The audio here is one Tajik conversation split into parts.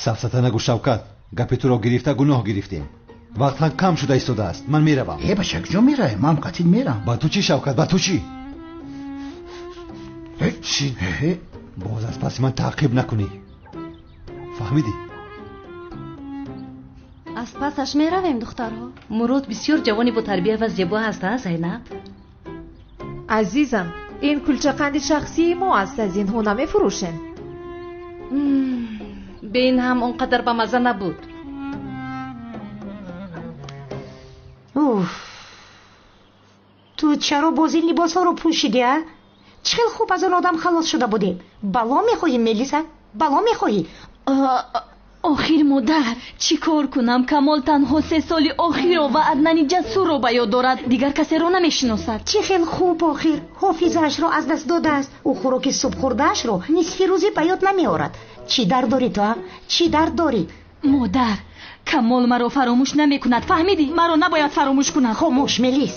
Сафсата нагӯ, Шавкат. Гапи туро гирифта гуноҳ гирифтем. Вақт ҳам кам шуда истодааст. Ман меравам. Э, бача, куҷо меравӣ? Ман қатил мерам. Ба ту чӣ, Шавкат, ба ту чӣ? Шин. Боз аз паси ман таъқиб накунӣ. Фаҳмидӣ? Аз пасаш меравем, духтарҳо. Мурод бисёр ҷавони ботарбия ва зебо ҳаст, а, Зайнаб? Азизам, ин кулчақанди шахсии мо аст, аз инҳо намефурӯшем. Бе ин ҳам он қадар ба мазза набуд. Уф, ту чаро боз ин либосҳоро пӯшидӣ, а? Чӣ хел хуб аз он одам халос шуда будем. Бало мехоҳӣ, Мелиса? Бало мехоҳӣ? Охир, модар, чӣ кор кунам? Камол танҳо 3 соли охирро ва Аднани Ҷасурро ба ёд дорад, дигар касеро намешиносад. Чӣ хел хуб, охир ҳофизаашро аз даст додааст. Ӯ хӯроки субҳхӯрдаашро нисфи рӯзӣ ба ёд намеорад. Чӣ дард дорӣ ту, а? Чӣ дард дорӣ? Модар, Камол маро фаромӯш намекунад, фаҳмидӣ? Маро набояд фаромӯш кунад. Хомӯш, Мелис.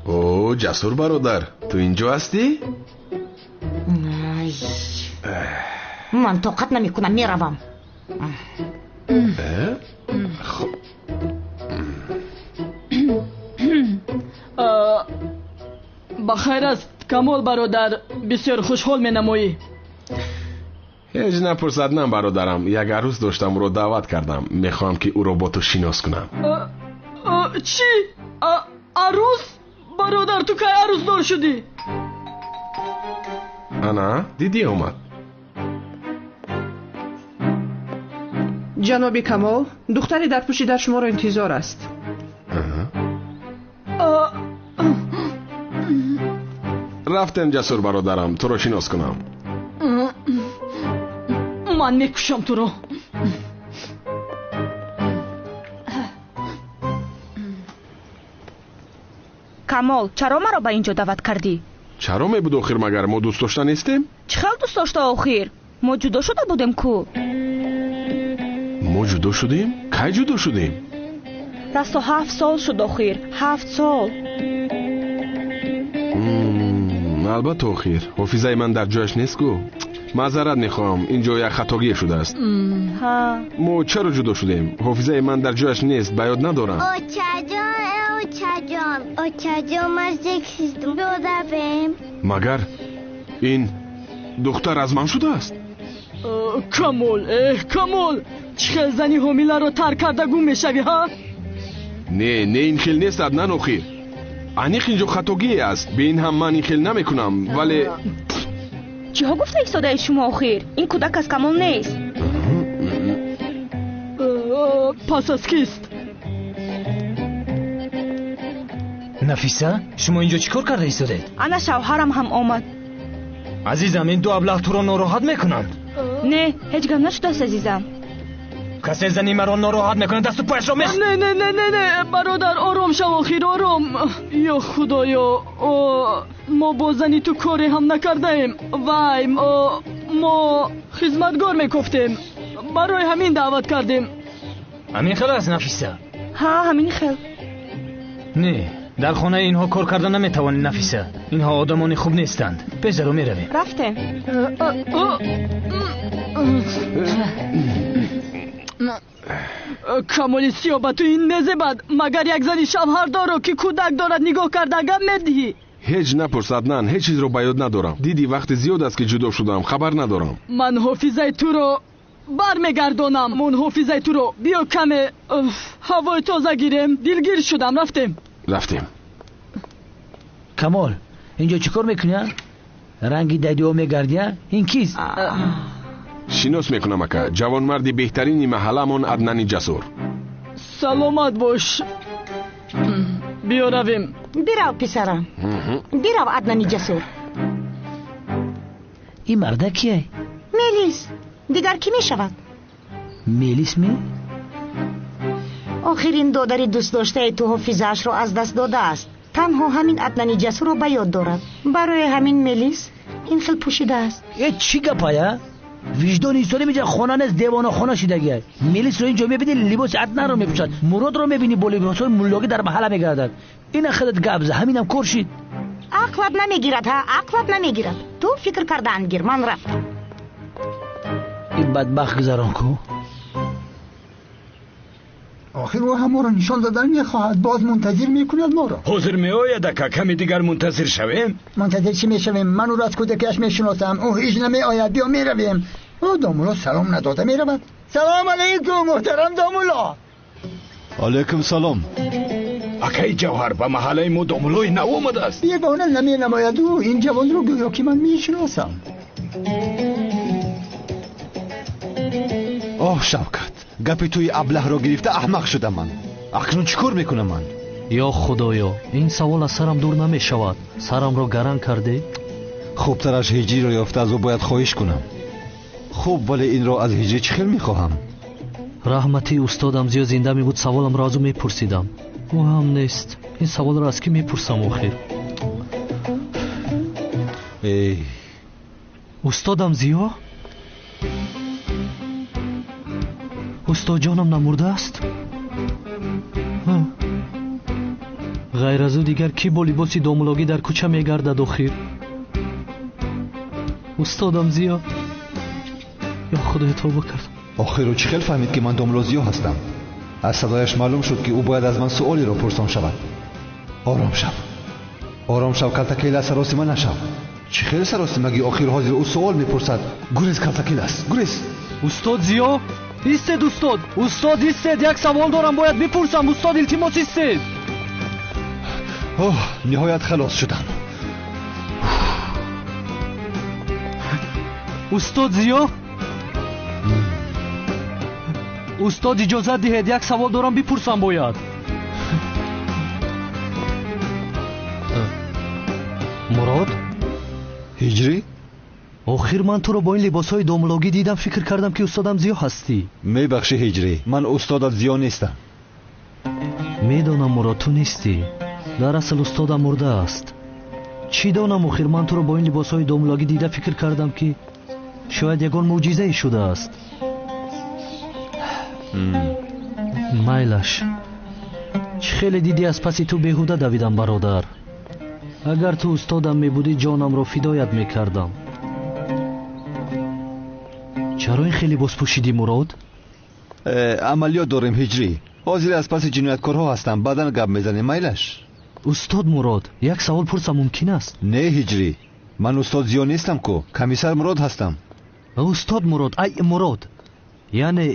О, Ҷасур бародар, ту инҷо ҳастӣ? Ман тоқат намекунам, меравам. Ба хайр аст, Камол бародар, бисёр хушҳол менамоӣ. Ҳеҷ напурс, Аднан бародарам. Як арӯс доштам, ӯро даъват кардам. Мехоҳам, ки ӯро бо ту шинос кунам. Чӣ? Арӯс? Бародар, ту кай арӯсдор шудӣ? Ана, дидӣ омад. Ҷаноби Камол, духтари дарпӯшида шуморо интизор аст. Рафтем, Ҷасур бародарам, туро шинос кунам. Ман мекушам туро. Камол, чаро маро ба инҷо даъват кардӣ? Чаро мебуд охир, магар мо дӯст дошта нестем? Чӣ хел дӯст дошта охир? Мо ҷудо шуда будем ку? Мо ҷудо шудем? Кай ҷудо шудем? Расто 7 сол шуд охир, 7 сол. Албатта охир, ҳофизаи ман дар ҷояш нест ку. Маъзарат мехоҳам, инҷо як хатогие шудааст. Мо чаро ҷудо шудем? Ҳофизаи ман дар ҷояш нест, ба ёд надорам. Очаҷон, очаҷон, очаҷон, ман зикр биёдавем. Магар ин духтар аз ман шудааст? Камол, эҳ, Камол, чӣ хел зани ҳомиларо тарк карда гум мешавӣ, ҳа? Не, не, ин хел нест, Аднан охир. Аниқ инҷо хатогие аст. Бе ин ҳам ман ин хел намекунам, вале чиҳо гуфта истодаи шумо охир? Ин кӯдак аз Камол нест. Пас аз кист? Нафиса, шумо инҷо чӣ кор карда истодед? Ана шавҳарам ҳам омад. Азизам, ин ду аблаҳ туро нороҳат мекунанд. Не, ҳеҷ гап нашудааст, азизам. Касе зани маро нороҳат мекунад, дасту пояшро мех. Не, не, не, не, не, бародар, ором шав охир, ором. Ё худоё, мо бо зани ту коре ҳам накардаем. Вай, мо хизматгор мекофтем. Барои ҳамин даъват кардем. Ҳамин хел аст, Нафиса? Ҳа, ҳамин хел. Не, дар хонаи инҳо кор карда наметавонӣ, Нафиса. Инҳо одамони хуб нестанд. Пешдаро меравем. Рафтем. Камоли сиёҳ, ба ту ин мезебад. Магар як зани шавҳардорро, ки кӯдак дорад, нигоҳ карда гап медиҳӣ? Ҳеҷ напурс, Аднан, ҳеҷ чизро ба ёд надорам. Дидӣ, вақти зиёд аст, ки ҷудо шудам, хабар надорам. Ман ҳофизаи туро бармегардонам. Мон ҳофизаи туро. Биё каме ҳавои тоза гирем. Дилгир шудам, рафтем. Рафтем. Камол, инҷо чӣ кор мекунӣ? Ранги дадио мегардӣ? Ин кист? Шинос мекунам, ака. Ҷавонмарди беҳтарини маҳалламон Аднани Ҷасур. Саломат бош. Биё равем. Бирав, писарам. Бирав, Аднани Ҷасур. Ин марда кие? Мелис. Дигар кӣ мешавад? Мелис ме? Охир ин додари дӯстдоштаи ту ҳофизаашро аз даст додааст. Танҳо ҳамин Аднани Ҷасурро ба ёд дорад. Барои ҳамин Мелис ин хел пӯшидааст. Э, чӣ гапая? Виҷдони инсонӣ меҷа хона нест, девонахона шидагия. Мелисро инҷо мебинӣ, либоси Аднанро мепӯшад. Муродро мебинӣ, бо либосҳои муллогӣ дар маҳалла мегардад. Ина худат гап за, ҳаминам кор шид. Ақлат намегирад, ҳа, ақлат намегирад. Ту фикр кардан гир, ман рафтам. Ин бадбахт гузарон ку. Охир ӯ ҳам моро нишон додан мехоҳад, боз мунтазир мекунад моро. Ҳозир меояд, ака, каме дигар мунтазир шавем. Мунтазир чӣ мешавем? Ман ӯро аз кӯдакиаш мешиносам. Ӯ ҳеҷ намеояд. Биё меравем. Ӯ домулло салом надода меравад. Салом алейкум, муҳтарам домулло. Алейкум салом. Акаи Ҷавҳар, ба маҳаллаи мо домуллои нав омадааст. Бегона наменамояд ӯ. Ин ҷавонро гӯё ки ман мешиносам. Оҳ, Шавкат, гапи туи аблаҳро гирифта аҳмақ шудам ман. Акнун чӣ кор мекунам ман? Ё Худоё, ин савол аз сарам дур намешавад. Сарамро гаран кардӣ? Хубтараш ҳиҷриро ёфта аз ӯ бояд хоҳиш кунам. Хуб, вале инро аз ҳиҷрӣ чӣ хел мехоҳам? Раҳмати устодам Зиё зинда мебуд, саволамро аз ӯ мепурсидам. Ӯ ҳам нест. Ин саволро аз кӣ мепурсам охир? Эй, устодам Зиё? Устодҷонам намурдааст? Ғайр аз ӯ дигар кӣ бо либоси домулогӣ дар кӯча мегардад охир? Устодам Зиё, ё Худоё, тавба кардам. Охир ӯ чӣ хел фаҳмид, ки ман домуло Зиё ҳастам? Аз садояш маълум шуд, ки ӯ бояд аз ман суолеро пурсон шавад. Ором шав, ором шав, калтакелас, саросима нашав. Чӣ хел саросимагӣ? Охир ҳозир ӯ суол мепурсад. Гурез, калтакелас, гурез. Устод Зиё, истед, устод, устод, истед, як савол дорам, бояд бипурсам. Устод, илтимос, истед. Оҳ, ниҳоят халос шудам. Устод Зиё, устод, иҷозат диҳед, як савол дорам, бипурсам бояд. Мурод? Ҳиҷрӣ? Охир ман туро бо ин либосҳои домулогӣ дидам, фикр кардам, ки устодам Зиё ҳастӣ. Мебахшӣ, Ҳиҷрӣ, ман устодат Зиё нестам. Медонам, Мурод, ту нестӣ. Дар асл устодам мурдааст. Чӣ донам, охир ман туро бо ин либосҳои домулогӣ дида фикр кардам, ки шояд ягон мӯъҷизае шудааст. Майлаш, чӣ хеле дидӣ, аз паси ту беҳуда давидам, бародар. Агар ту устодам мебудӣ, ҷонамро фидоят мекардам. Чаро ин хеле либос пӯшидӣ, Мурод? Амалиёт дорем, Ҳиҷрӣ. Ҳозир аз паси ҷинояткорҳо ҳастам, баъдан гап мезанем, майлаш. Устод Мурод, як савол пурсам мумкин аст? Не, Ҳиҷрӣ, ман устод Зиё нестам ку, комиссар Мурод ҳастам. Устод Мурод, ай Мурод, яъне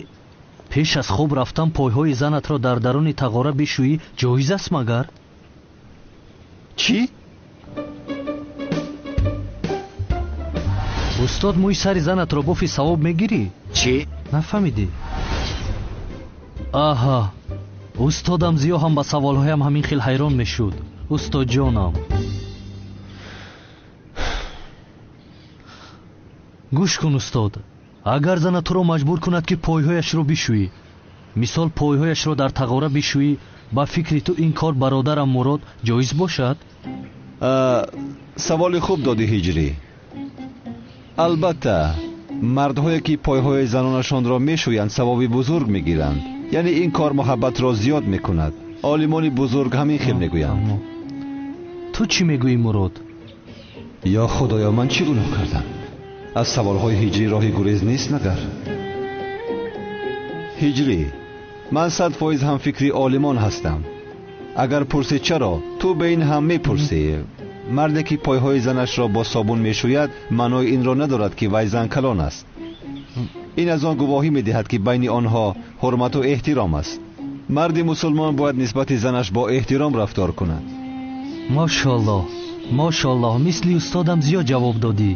пеш аз хоб рафтан пойҳои занатро дар даруни тағора бишӯӣ ҷоиз аст магар? Чӣ? Устод, мӯи сари занатро бофи савоб мегирӣ? Чӣ? Нафаҳмидӣ? Аҳа, устодам Зиё ҳам ба саволҳоям ҳамин хел ҳайрон мешуд. Устодҷонам, гӯш кун, устод, агар зана туро маҷбур кунад, ки пойҳояшро бишӯӣ, мисол пойҳояшро дар тағора бишӯӣ, ба фикри ту ин кор, бародарам Мурод, ҷоиз бошад? Саволи хуб додӣ, Ҳиҷрӣ. Албатта, мардҳое ки пойҳои занонашонро мешӯянд, савоби бузург мегиранд. Яъне ин кор муҳаббатро зиёд мекунад. Олимони бузург ҳамин хел мегӯянд. Ту чӣ мегӯӣ, Мурод? Ё Худоё, ман чӣ гуноҳ кардам? Аз саволҳои ҳиҷрӣ роҳи гурез нест магар? Ҳиҷрӣ, ман 100% ҳам фикри олимон ҳастам. Агар пурсӣ чаро, ту ба ин ҳам мепурсӣ. Марде ки пойҳои занашро бо собун мешӯяд, маънои инро надорад, ки вай зан калон аст. Ин аз он гувоҳӣ медиҳад, ки байни онҳо ҳурмату эҳтиром аст. Марди мусулмон бояд нисбати занаш бо эҳтиром рафтор кунад. Мошоаллоҳ, мошоаллоҳ, мисли устодам Зиё ҷавоб додӣ.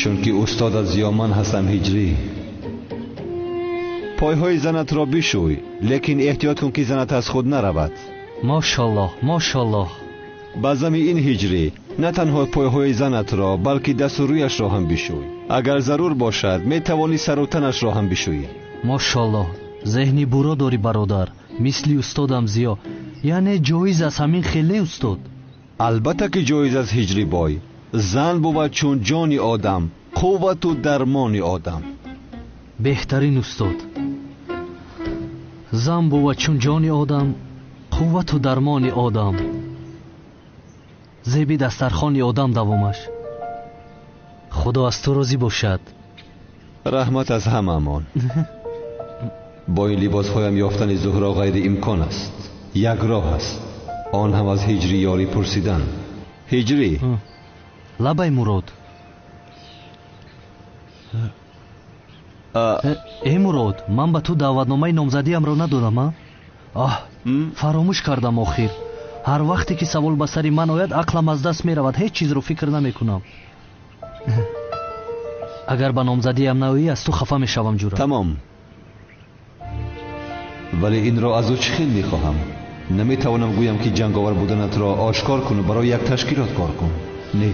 Чунки устодат Зиё ман ҳастам, Ҳиҷрӣ. Пойҳои занатро бишӯй, лекин эҳтиёт кун, ки занат аз худ наравад. Мошоаллоҳ, мошоаллоҳ. Ба зами ин, Ҳиҷрӣ, на танҳо пойҳои занатро, балки дасту рӯяшро ҳам бишӯй. Агар зарур бошад, метавонӣ сару танашро ҳам бишӯӣ. Мошоаллоҳ, зеҳни буро дорӣ, бародар, мисли устодам Зиё. Яъне ҷоиз аст ҳамин хел, не, устод? Албатта ки ҷоиз аст, Ҳиҷрӣ бой. Зан бувад чун ҷони одам, қуввату дармони одам. Беҳтарин, устод. Зан бувад чун ҷони одам, қуввату дармони одам. Зеби дастархони одам давомаш. Худо аз ту розӣ бошад. Раҳмат аз ҳамаамон. Бо ин либосҳоям ёфтани Зуҳро ғайриимкон аст. Як роҳ аст, он ҳам аз Ҳиҷрӣ ёрӣ пурсидан. Ҳиҷрӣ. Лабай Мурод. Э Мурод, ман ба ту даъватномаи номзадиамро надодам, а? Аҳ, фаромӯш кардам охир. Ҳар вақте ки савол ба сари ман ояд, ақлам аз даст меравад, ҳеҷ чизро фикр намекунам. Агар ба номзадиам наоӣ, аз ту хафа мешавам, ҷура. Тамом. Вале инро аз ӯ чӣ хел мехоҳам? Наметавонам гӯям ки ҷанговар буданатро ошкор кун, барои як ташкилот кор кун. Не,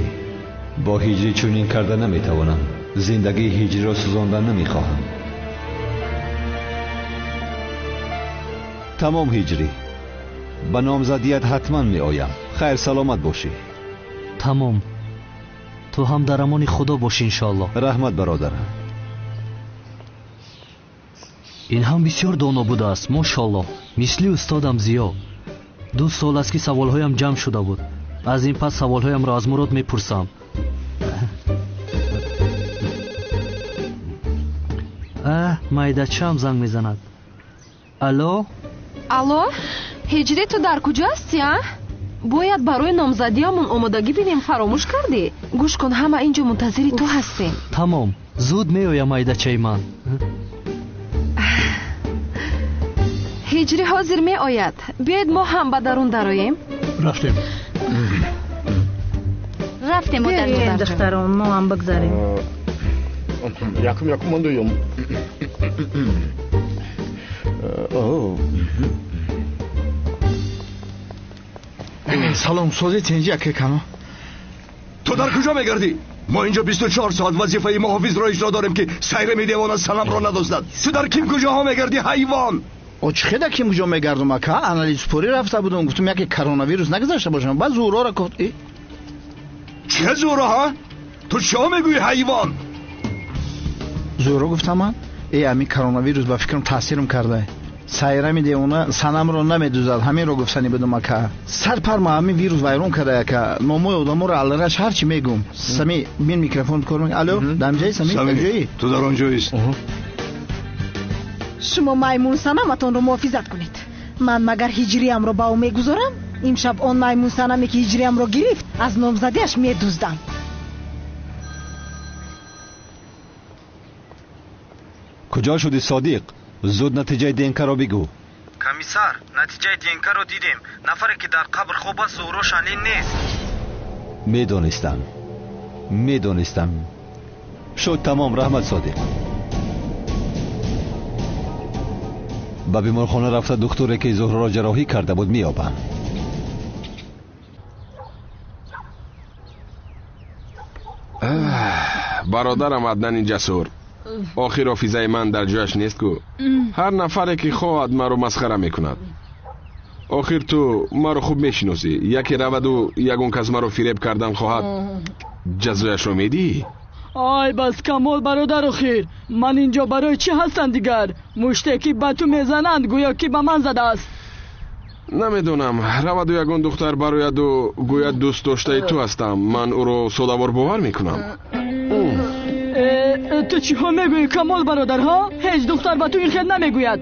бо Ҳиҷрӣ чунин карда наметавонам. Зиндагии Ҳиҷриро сӯзондан намехоҳам. Тамом Ҳиҷрӣ, ба номзадият ҳатман меоям. Хайр, саломат бошӣ. Тамом, ту ҳам дар амони Худо бош, иншоаллоҳ. Раҳмат бародарам. Ин ҳам бисёр доно будааст, мошоаллоҳ. Мисли устодам Зиё. 2 сол аст ки саволҳоям ҷамъ шуда буд. Аз ин пас саволҳоямро аз Мурод мепурсам. Майдачаам занг мезанад. Алло? Алло, Ҳиҷрӣ, ту дар куҷо ҳастӣ, а? Бояд барои номзадиамон омодагӣ бинем, фаромӯш кардӣ? Гӯш кун, ҳама инҷо мунтазири ту ҳастем. Тамом, зуд меоям, майдачаи ман. Ҳиҷрӣ ҳозир меояд. Биёед мо ҳам ба дарун дароем. Рафтем. Рафтем, модарҷон. Духтарон, мо ҳам бигзарем. Якум, якум, ман дуюм. Салом, сози тинҷи аке кано. Ту дар куҷо мегардӣ? Мо инҷо 24 соат вазифаи муҳофизро иҷро дорем, ки сайрами девона Санамро надоздад. Ту дар ким куҷоҳо мегардӣ, ҳайвон? О, чӣ хеда ким куҷо мегардум, ака? Анализпурӣ рафта будум, гуфтум яке коронавирус нагузашта бошам. Баъд Зуҳрора гуфт. Чӣ Зуҳро, ҳа? Ту чиҳо мегӯӣ, ҳайвон? Зуҳро гуфтам ман? Э, ҳамин коронавирус ба фикрам таъсирам карда. Сайрами девона Санамро намедузад, ҳаминро гуфтанӣ будум, ака. Сарпарма ҳамин вирус вайрон карда, ака. Номои одаморо аллараш ҳарчи мегӯм. Сами, бин микрофон кор мекунӣ. Алло, дар ҷои Сами? Дар ҷои? Ту дар он ҷоист. Шумо маймун Санаматонро муҳофизат кунед. Ман магар Ҳиҷриямро ба ӯ мегузорам? Имшаб он маймун Санаме ки Ҳиҷриямро гирифт, аз номзадиаш медуздам. Куҷо шудӣ, Содиқ? Зуд натиҷаи ДНК-ро бигӯ. Комиссар, натиҷаи ДНК-ро дидем. Нафаре ки дар қабр хоб аст, Зуҳро Шанлин нест. Медонистам, медонистам. Шуд тамом, раҳмат Содиқ. Ба беморхона рафта духтуре ки Зуҳроро ҷарроҳӣ карда буд меёбам. Бародарам Аднани ҷасур, охир ҳофизаи ман дар ҷояш нест ку. Ҳар нафаре ки хоҳад маро масхара мекунад. Охир ту маро хуб мешиносӣ. Яке раваду ягон кас маро фиреб кардан хоҳад, ҷазояшро медиҳӣ? Ай бас, Камол бародар, охир ман инҷо барои чӣ ҳастам дигар? Муште ки ба ту мезананд, гӯё ки ба ман задааст. Намедонам, раваду ягон духтар барояду гӯяд дӯст доштаи ту ҳастам, ман ӯро содавор бовар мекунам. Ту чиҳо мегӯӣ, Камол бародар, ҳа? Ҳеҷ духтар ба ту ин хел намегӯяд.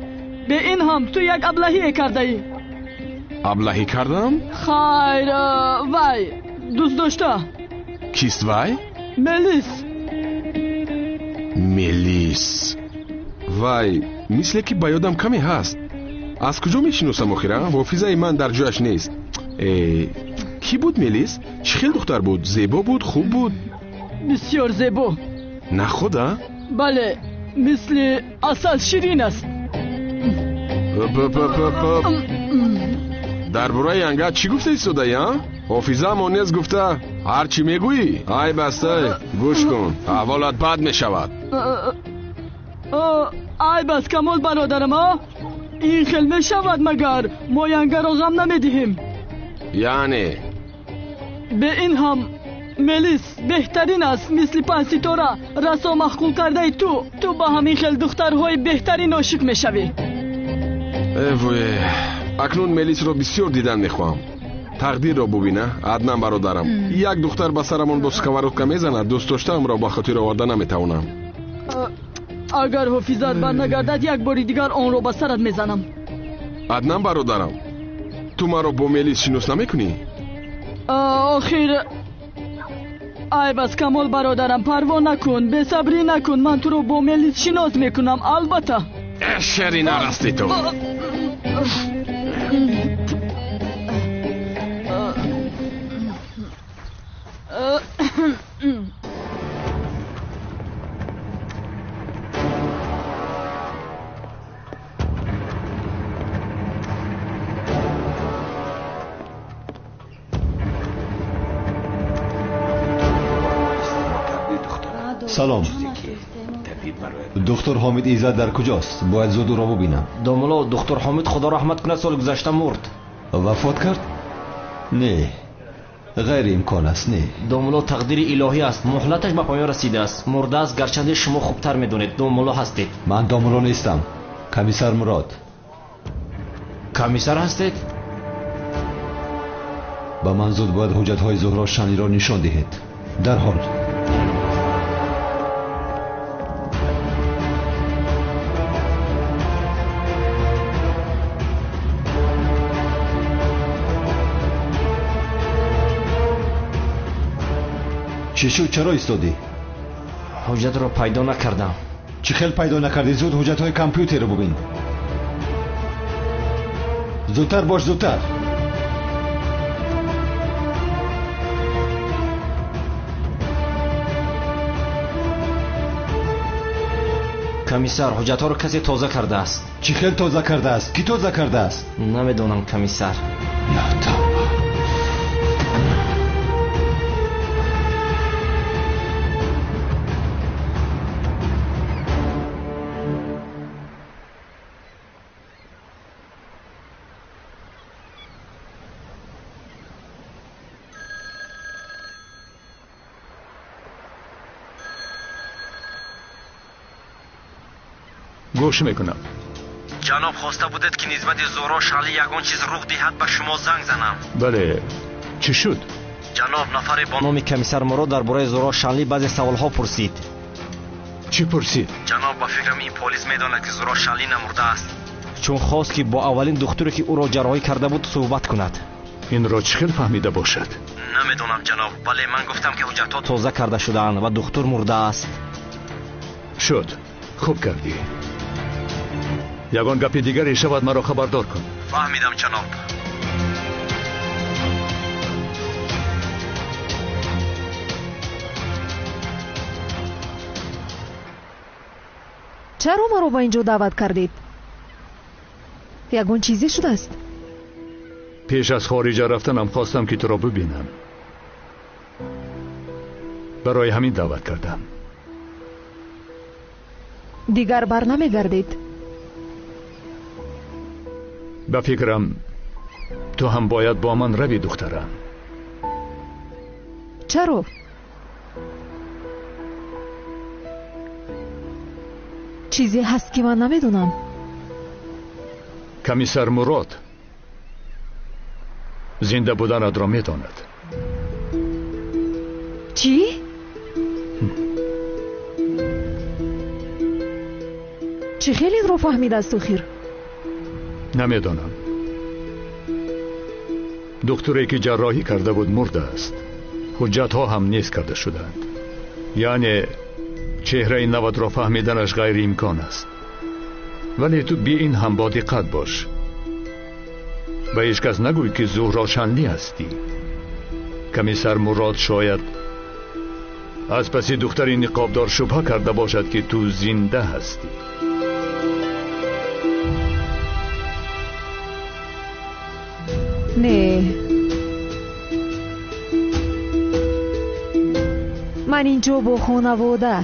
Бе ин ҳам ту як аблаҳие кардаӣ. Аблаҳӣ кардам? Хайр, вай дӯст дошта. Кист вай? Мелис. Мелис. Вай, мисле ки ба ёдам каме ҳаст. Аз куҷо мешиносам охира? Ҳофизаи ман дар ҷояш нест. Кӣ буд Мелис? Чӣ хел духтар буд? Зебо буд, хуб буд? Бисёр зебо. На худа? Бале, мисли асал ширин аст. Дар бораи янга чӣ гуфта истодаӣ, а? Ҳофизаам он нест гуфта ҳар чӣ мегӯӣ. Ай бастай, гӯш кун, аҳволат бад мешавад. Ай бас, Камол бародарам, а? Ин хел мешавад магар? Мо янгаро ғам намедиҳем. Яъне? Бе ин ҳам Мелис беҳтарин аст, мисли панҷситора, расо маҳқул кардаи ту. Ту ба ҳамин хел духтарҳои беҳтарин ошиқ мешавӣ. Э вое, акнун Мелисро бисёр дидан мехоҳам. Тақдирро бубина, Аднан бародарам. Як духтар ба сарамон бо сковородка мезанад, дӯст доштаамро ба хотир оварда наметавонам. Агар ҳофизат барнагардад, як бори дигар онро ба сарат мезанам. Аднан бародарам, ту маро бо Мелис шинос намекунӣ? Охир айб аст, Камол бародарам, парво накун, бесабрӣ накун, ман туро бо Мелис шинос мекунам, албатта. Шери нарасти ту. Салом. Доктор Ҳомид Иззат дар куҷост? Бояд зуд ӯро бубинам. Домулло, доктор Ҳомид худо раҳмат кунад, соли гузашта мурд. Вафот кард? Не, ғайриимкон аст, не. Домулло, тақдири илоҳӣ аст, муҳлаташ ба поён расидааст. Мурдааст, гарчанде шумо хубтар медонед, домулло ҳастед. Ман домулло нестам, комиссар Мурод. Комиссар ҳастед? Ба ман зуд бояд ҳуҷҷатҳои Зуҳро Шанлиро нишон диҳед. Дарҳол. Чӣ шуд? Чаро истодӣ? Ҳуҷҷатро пайдо накардам. Чӣ хел пайдо накардӣ? Зуд ҳуҷҷатҳои компютерро бубин. Зудтар бош, зудтар. Комиссар, ҳуҷҷатҳоро касе тоза кардааст. Чӣ хел тоза кардааст? Кӣ тоза кардааст? Намедонам, комиссар. Ё тавба. Гӯш мекунам. Ҷаноб, хоста будед ки нисбати Зуҳро Шанлӣ ягон чиз рух диҳад, ба шумо занг занам. Бале, чӣ шуд? Ҷаноб, нафаре бо номи комиссар Мурод дар бораи Зуҳро Шанлӣ баъзе саволҳо пурсид. Чӣ пурсид? Ҷаноб, ба фикрам ин полис медонад ки Зуҳро Шанлӣ намурдааст. Чун хост ки бо аввалин духтуре ки ӯро ҷарроҳӣ карда буд суҳбат кунад. Инро чӣ хел фаҳмида бошад? Намедонам, ҷаноб, вале ман гуфтам ки ҳуҷҷатҳо тоза карда шудаанд ва духтур мурдааст. Шуд, хуб кардӣ. Ягон гапи дигаре шавад, маро хабардор кун. Фаҳмидам, ҷаноб. Чаро маро ба ин ҷо даъват кардед? Ягон чизе шудааст? Пеш аз хориҷа рафтанам хостам ки туро бубинам. Барои ҳамин даъват кардам. Дигар бар намегардед? Ба фикрам ту ҳам бояд бо ман равӣ, духтарам. Чаро? Чизе ҳаст ки ман намедонам. Комиссар Мурод зинда буданатро медонад. Чӣ? Чӣ хел инро фаҳмидааст охир? Намедонам. Духтуре ки ҷарроҳӣ карда буд мурдааст. Ҳуҷҷатҳо ҳам нест карда шудаанд. Яъне чеҳраи наватро фаҳмиданаш ғайриимкон аст. Вале ту би ин ҳам бо диққат бош. Ба ҳеҷ кас нагӯй ки Зуҳро Шанлӣ ҳастӣ. Комиссар Мурод шояд аз паси духтари ниқобдор шубҳа карда бошад ки ту зинда ҳастӣ. Не, ман инҷо бо хонавода,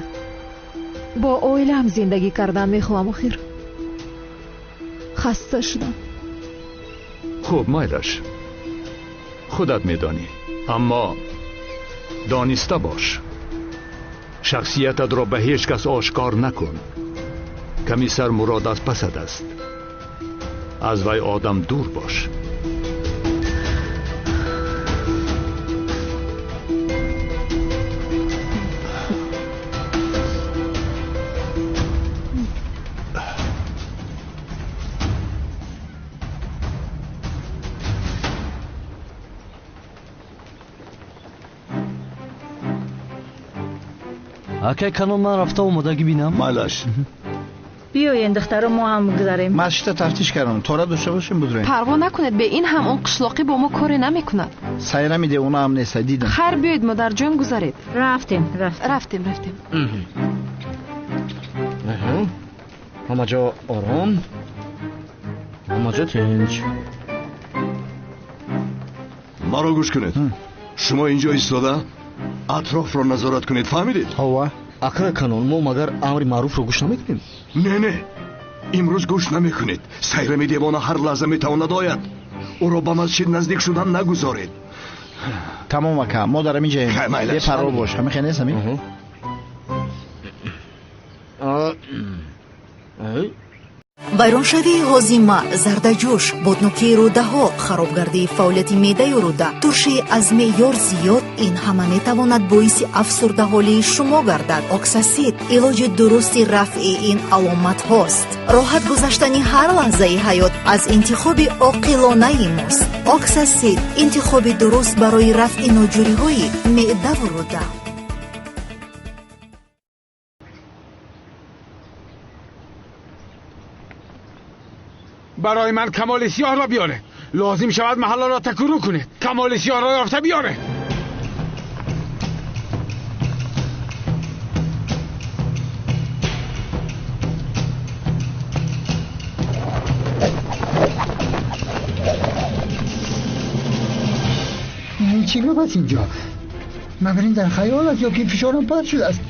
бо оилаам зиндагӣ кардан мехоҳам. Охир хаста шудам. Хуб, майлаш, худат медонӣ, аммо дониста бош, шахсиятатро ба ҳеҷ кас ошкор накун. Комиссар Мурод аз пасат аст, аз вай одам дур бош. Акай Канон, ман рафта омодагӣ бинам. Майлаш. Биёен духтаро, мо ҳам гузарем. Ман шита тафтиш кардам, тора дошта бошем, будроем. Парво накунед, бе ин ҳам он қишлоқӣ бо мо коре намекунад. Сайрами девона ҳам нест, дидам. Хайр, биёед, модарҷон, гузаред. Рафтем, рафтем, рафтем. Ҳама ҷо ором, ҳама ҷо тинч. Маро гӯш кунед. Шумо инҷо истода атрофро назорат кунед, фаҳмидед? Ҳова. Акай Канон, мо магар амри маъруфро гӯш намекунем? Не, не, имрӯз гӯш намекунед. Сайрами девона ҳар лаҳза метавонад ояд. Ӯро ба масҷид наздик шудан нагузоред. Тамом ака, мо дар ҳамин ҷоем. Бепарво бош, ҳамин хел нест ҳамин? Вайроншавии ҳозима, зардаҷӯш, боднокии рӯдаҳо, харобгардии фаъолияти меъдаю рӯда, туршии аз меъёр зиёд, ин ҳама метавонад боиси афсурдаҳолии шумо гардад. Оксасид илоҷи дурусти рафъи ин аломатҳост. Роҳат гузаштани ҳар лаҳзаи ҳаёт аз интихоби оқилонаи мост. Оксасид интихоби дуруст барои рафъи ноҷӯриҳои меъдаву рӯда. Барои ман Камоли Сиёҳро биёре. Лозим шавад маҳалларо такуру кунед. Камоли Сиёҳро ёфта биёре. Чӣ гап аст инҷо? Магар ин дар хаёл аст ё ки фишорам паст шудааст?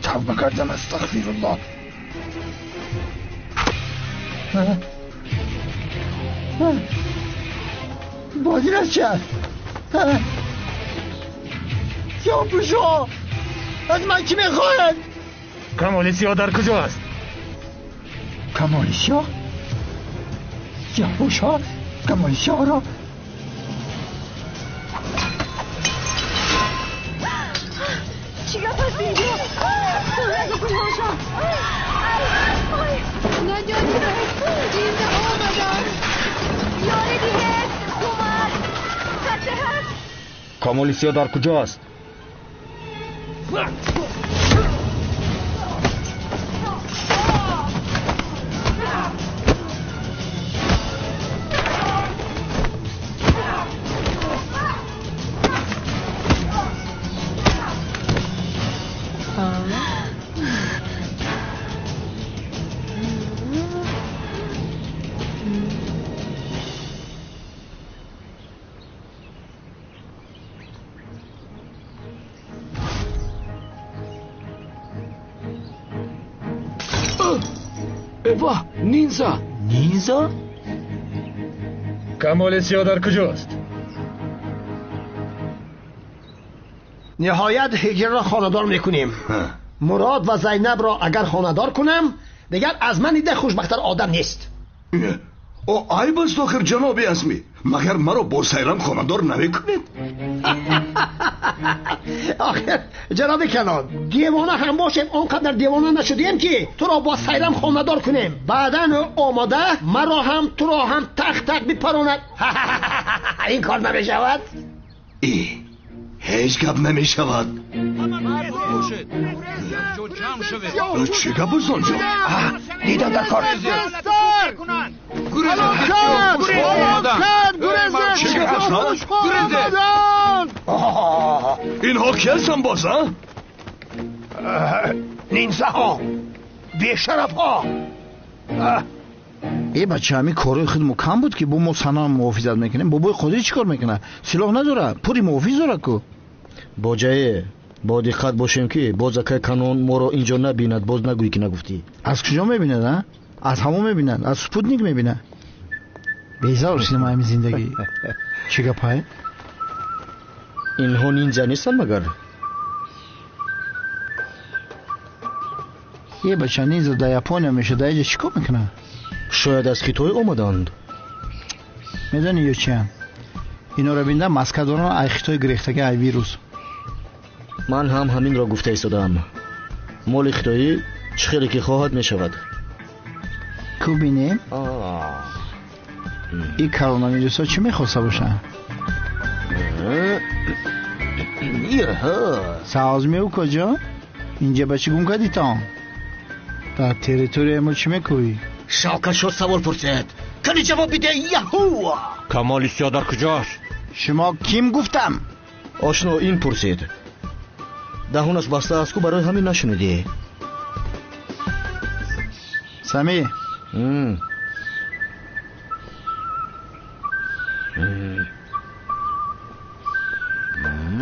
Тавба кардам, астағфируллоҳ. Боз ин аз чи аст? Сиёҳпӯшо аз ман чӣ мехоҳад? Камоли Сиёҳ дар куҷо аст? Камоли Сиёҳ? Сиёҳпӯшҳо Камоли Сиёҳро Чӣ гап аст инҷо? Наҷот диҳед, ҷинда омаданд. Ёрӣ диҳед, кӯмак. Касе ҳаст? Камоли Сиёҳ дар куҷо аст? Эва, нинза! Нинза? Камоли Сиёҳ дар куҷост? Ниҳоят ҳиҷрро хонадор мекунем. Мурод ва Зайнабро агар хонадор кунам, дигар аз ман дида хушбахттар одам нест. О, айб аст охир, ҷаноби Азмӣ. Магар маро бо Сайрам хонадор намекунед? Охир ҷаноби Канон, девона ҳам бошем, он қадар девона нашудем ки туро бо Сайрам хонадор кунем. Баъдан ӯ омода маро ҳам туро ҳам тақ-тақ бипаронад. Ин кор намешавад. Ҳеҷ гап намешавад. Чӣ гап аст онҷо? Дидам дар кор. Чӣ гап аст? Инҳо ки ҳастанд боз, а? Нинзаҳо, бешарафҳо. Э бача, ҳамин корои худ кам буд ки бо мо Санам муҳофизат мекунем. Бобои Қодир чӣ кор мекунад? Силоҳ надорад, пури муҳофиз дорад ку. Боҷае, бо диққат бошем ки боз акай Канон моро инҷо набинад, боз нагӯӣ ки нагуфтӣ. Аз куҷо мебинад, а? Аз ҳаво мебинад, аз спутник мебинад. Безор шудем ҳамин зиндагӣ. Чӣ гапае? Инҳо нинза нестанд магар? Е бача, нинза дар Япония мешад, дар инҷа чӣ кор мекунад? Шояд аз Хитой омаданд. Медонӣ ё чиянд? Инора бинда маска доранд, ай Хитой гирехтаги, ай вирус. Ман ҳам ҳаминро гуфта истодаам. Моли хитоӣ чӣ хеле ки хоҳад мешавад. Ку бинем? Ин коронавирусҳо чӣ мехоста бошанд? Саозмеу куҷо? Инҷа ба чӣ гум кардитон? Дар территорияи мо чӣ мекӯӣ? Шавкат шуд савол пурсид. Кани ҷавоб биде, яҳу! Камоли сиёҳ дар куҷост? Шумо ким гуфтам? Ошно ин пурсид. Даҳонаш баста аст ку, барои ҳамин нашунидӣ. Сами.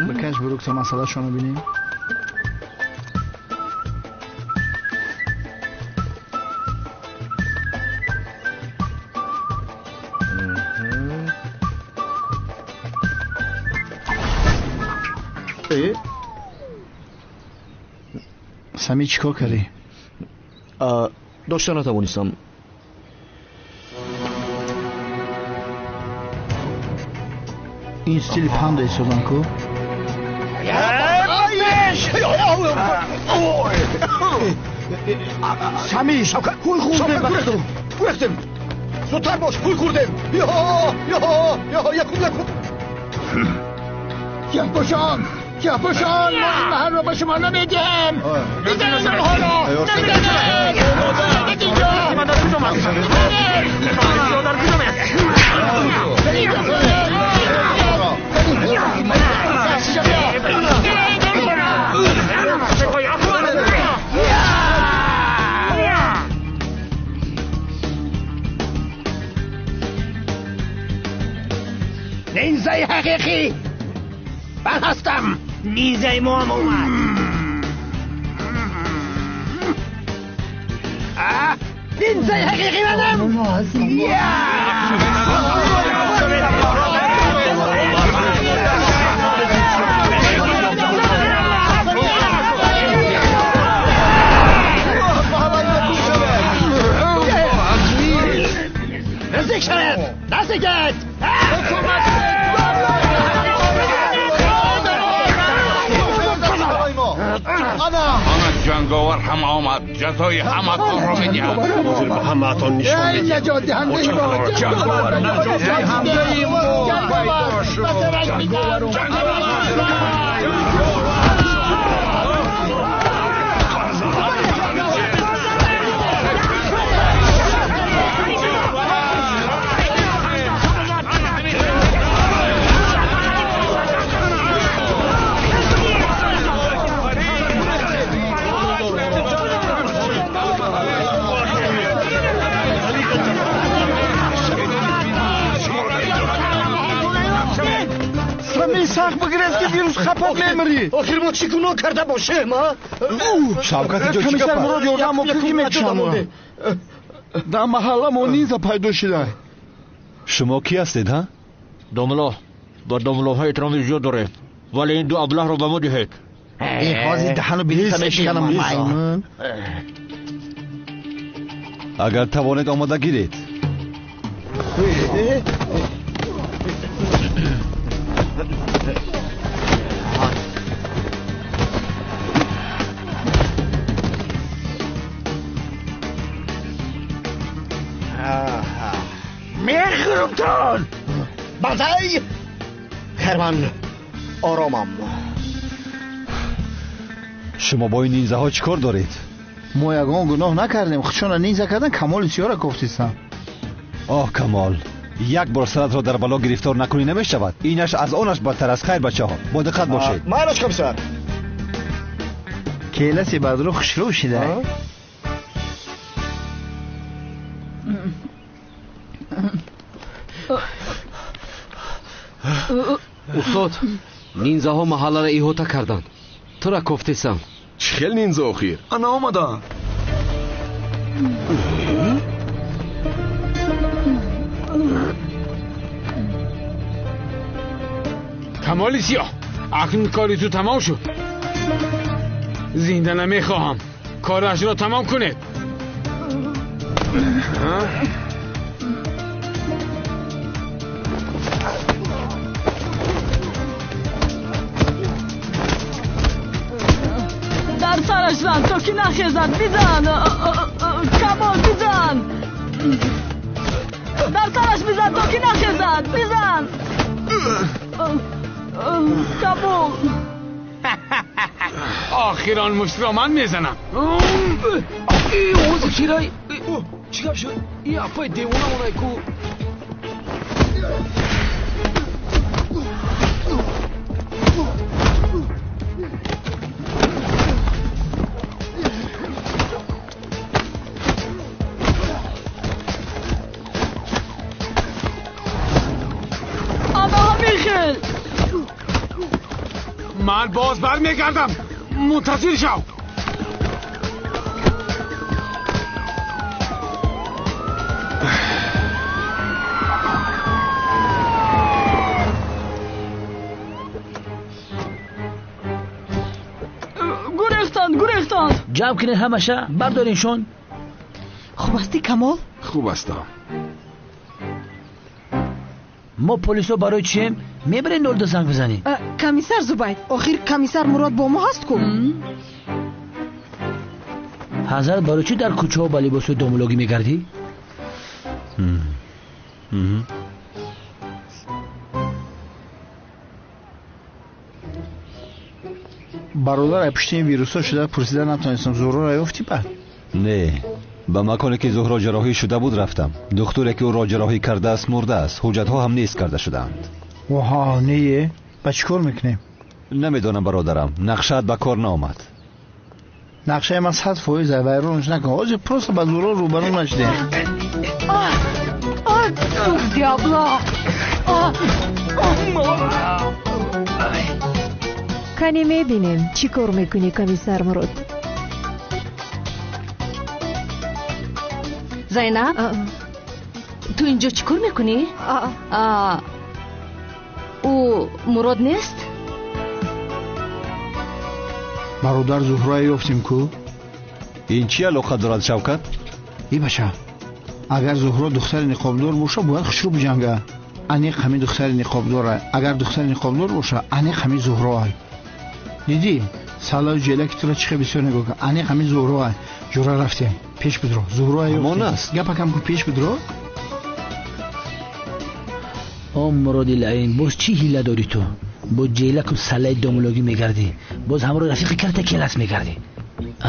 Бикаш бурук то масъалашонро бинем. Сами, чӣ кор кардӣ? Дошта натавонистам. Ин стили панда истодан ку? Сами, ҳуй хӯрдем, гурехтем. Зудтар бош, ҳуй хӯрдем. Якум, якум. Сиёҳпӯшон, сиёҳпӯшон, мо ин маҳалро ба шумо намедиҳем. Бизанед онҳоро, бизанед! Инҷо! Нинзаи ҳақиқӣ ман ҳастам. Нинзаи мо ҳам омад. Нинзаи ҳақиқӣ манам. Наздик шавед, наздикет. Ана ҷанговар ҳам омад, ҷазои ҳаматонро медиҳад. Ҳозир ба ҳамаатон нишон медиҳам. Ҷанговар наҷотдиҳандаи мо пайдо шуд. Сахт бигирез ки вирус хапад мемирӣ. Охир мо чӣ гуноҳ карда бошем, а? Шавкат, инҷо чӣ Комиссар гап? Мурод ёрдам мо ки мекушам. Дар маҳалла мо нинза пайдо шуда. Шумо кӣ ҳастед, ҳа? Домло, ба домлоҳо эҳтироми зиёд дорем, вале ин ду аблаҳро ба мо диҳед. Э, ҳозир даҳану билиса мешиканам, маймун. Агар тавонед, омода гиред. Мехӯрумтон. Базай! Херман, оромам. Шумо бо ин нинзаҳо чӣ кор доред? Мо ягон гуноҳ накардем. Худшона нинза кардан, Камоли сиёра кофтистам. Оҳ, Камол, як бор саратро дар бало гирифтор накунӣ намешавад. Инаш аз онаш бадтар аст. Хайр, бачаҳо, бо диққат бошед. Майлаш, комиссар. Келаси бадру хушрӯ шида. Устод, нинзаҳо маҳалларо иҳота карданд. Тура кофтесам. Чӣ хел нинза охир? Ана омада. Камоли сиёҳ, акнун кори ту тамом шуд. Зинда намехоҳам. Корашро тамом кунед. Дар сараш зан то ки нахезад. Бизан, Камол, бизан. Дар сараш бизан то ки нахезад. Бизан, Камол. Охир он муштро ман мезанам. Ози кирай. Чӣ гап шуд? Ин апаи девона монай ку. Ман боз бармегардам. Мунтазир шав. Гурехтанд, гурехтанд. Ҷамъ кунед ҳамаша, бардориншон. Хуб ҳастӣ, Камол? Хуб ҳастам. Мо полисо барои чием? Мебарем нолда занг бизанем. Комиссар Зубайд, охир комиссар Мурод бо мо ҳаст ку? Ҳазрат, барои чӣ дар кӯчаҳо ба либосҳои домулогӣ мегардӣ? Бародар, ай пушти ин вирусҳо шуда пурсида натонистам. Зуҳроро ёфтӣ баъд? Не, ба маконе ки Зуҳро ҷарроҳӣ шуда буд рафтам. Духтуре ки ӯро ҷарроҳӣ кардааст мурдааст. Ҳуҷҷатҳо ҳам нест карда шудаанд. Оҳо, не, ба чӣ кор мекунем? Намедонам бародарам, нақшаат ба кор наомад. Нақшаи ман 100% вайронш накун. Ҳозир просто ба Зуҳро рӯбарӯ нашудем. Кане мебинем чӣ кор мекунӣ, комиссар Мурод. Зайнаб, ту инҷо чӣ кор мекунӣ? Ӯ Мурод нест? Бародар, Зуҳрое ёфтем ку? Ин чӣ алоқа дорад, Шавкат? И бача, агар Зуҳро духтари ниқобдор боша, бояд хушрӯ биҷанга. Аниқ ҳамин духтари ниқобдора. Агар духтари ниқобдор боша, аниқ ҳамин Зуҳроай. Дидӣ, салаю ҷелаки туро чӣ хел бисёр нигоҳ кард. Аниқ ҳамин Зуҳроай. Ҷура рафтем, пеш бидро. Зуҳроай ёфтем. Ҳамон аст. Гапакам ку, пеш бидро. О Муроди лаин, боз чӣ ҳила дорӣ ту? Бо ҷелаку салаи домулогӣ мегардӣ, боз ҳамроҳи рафиқи карта келас мегардӣ.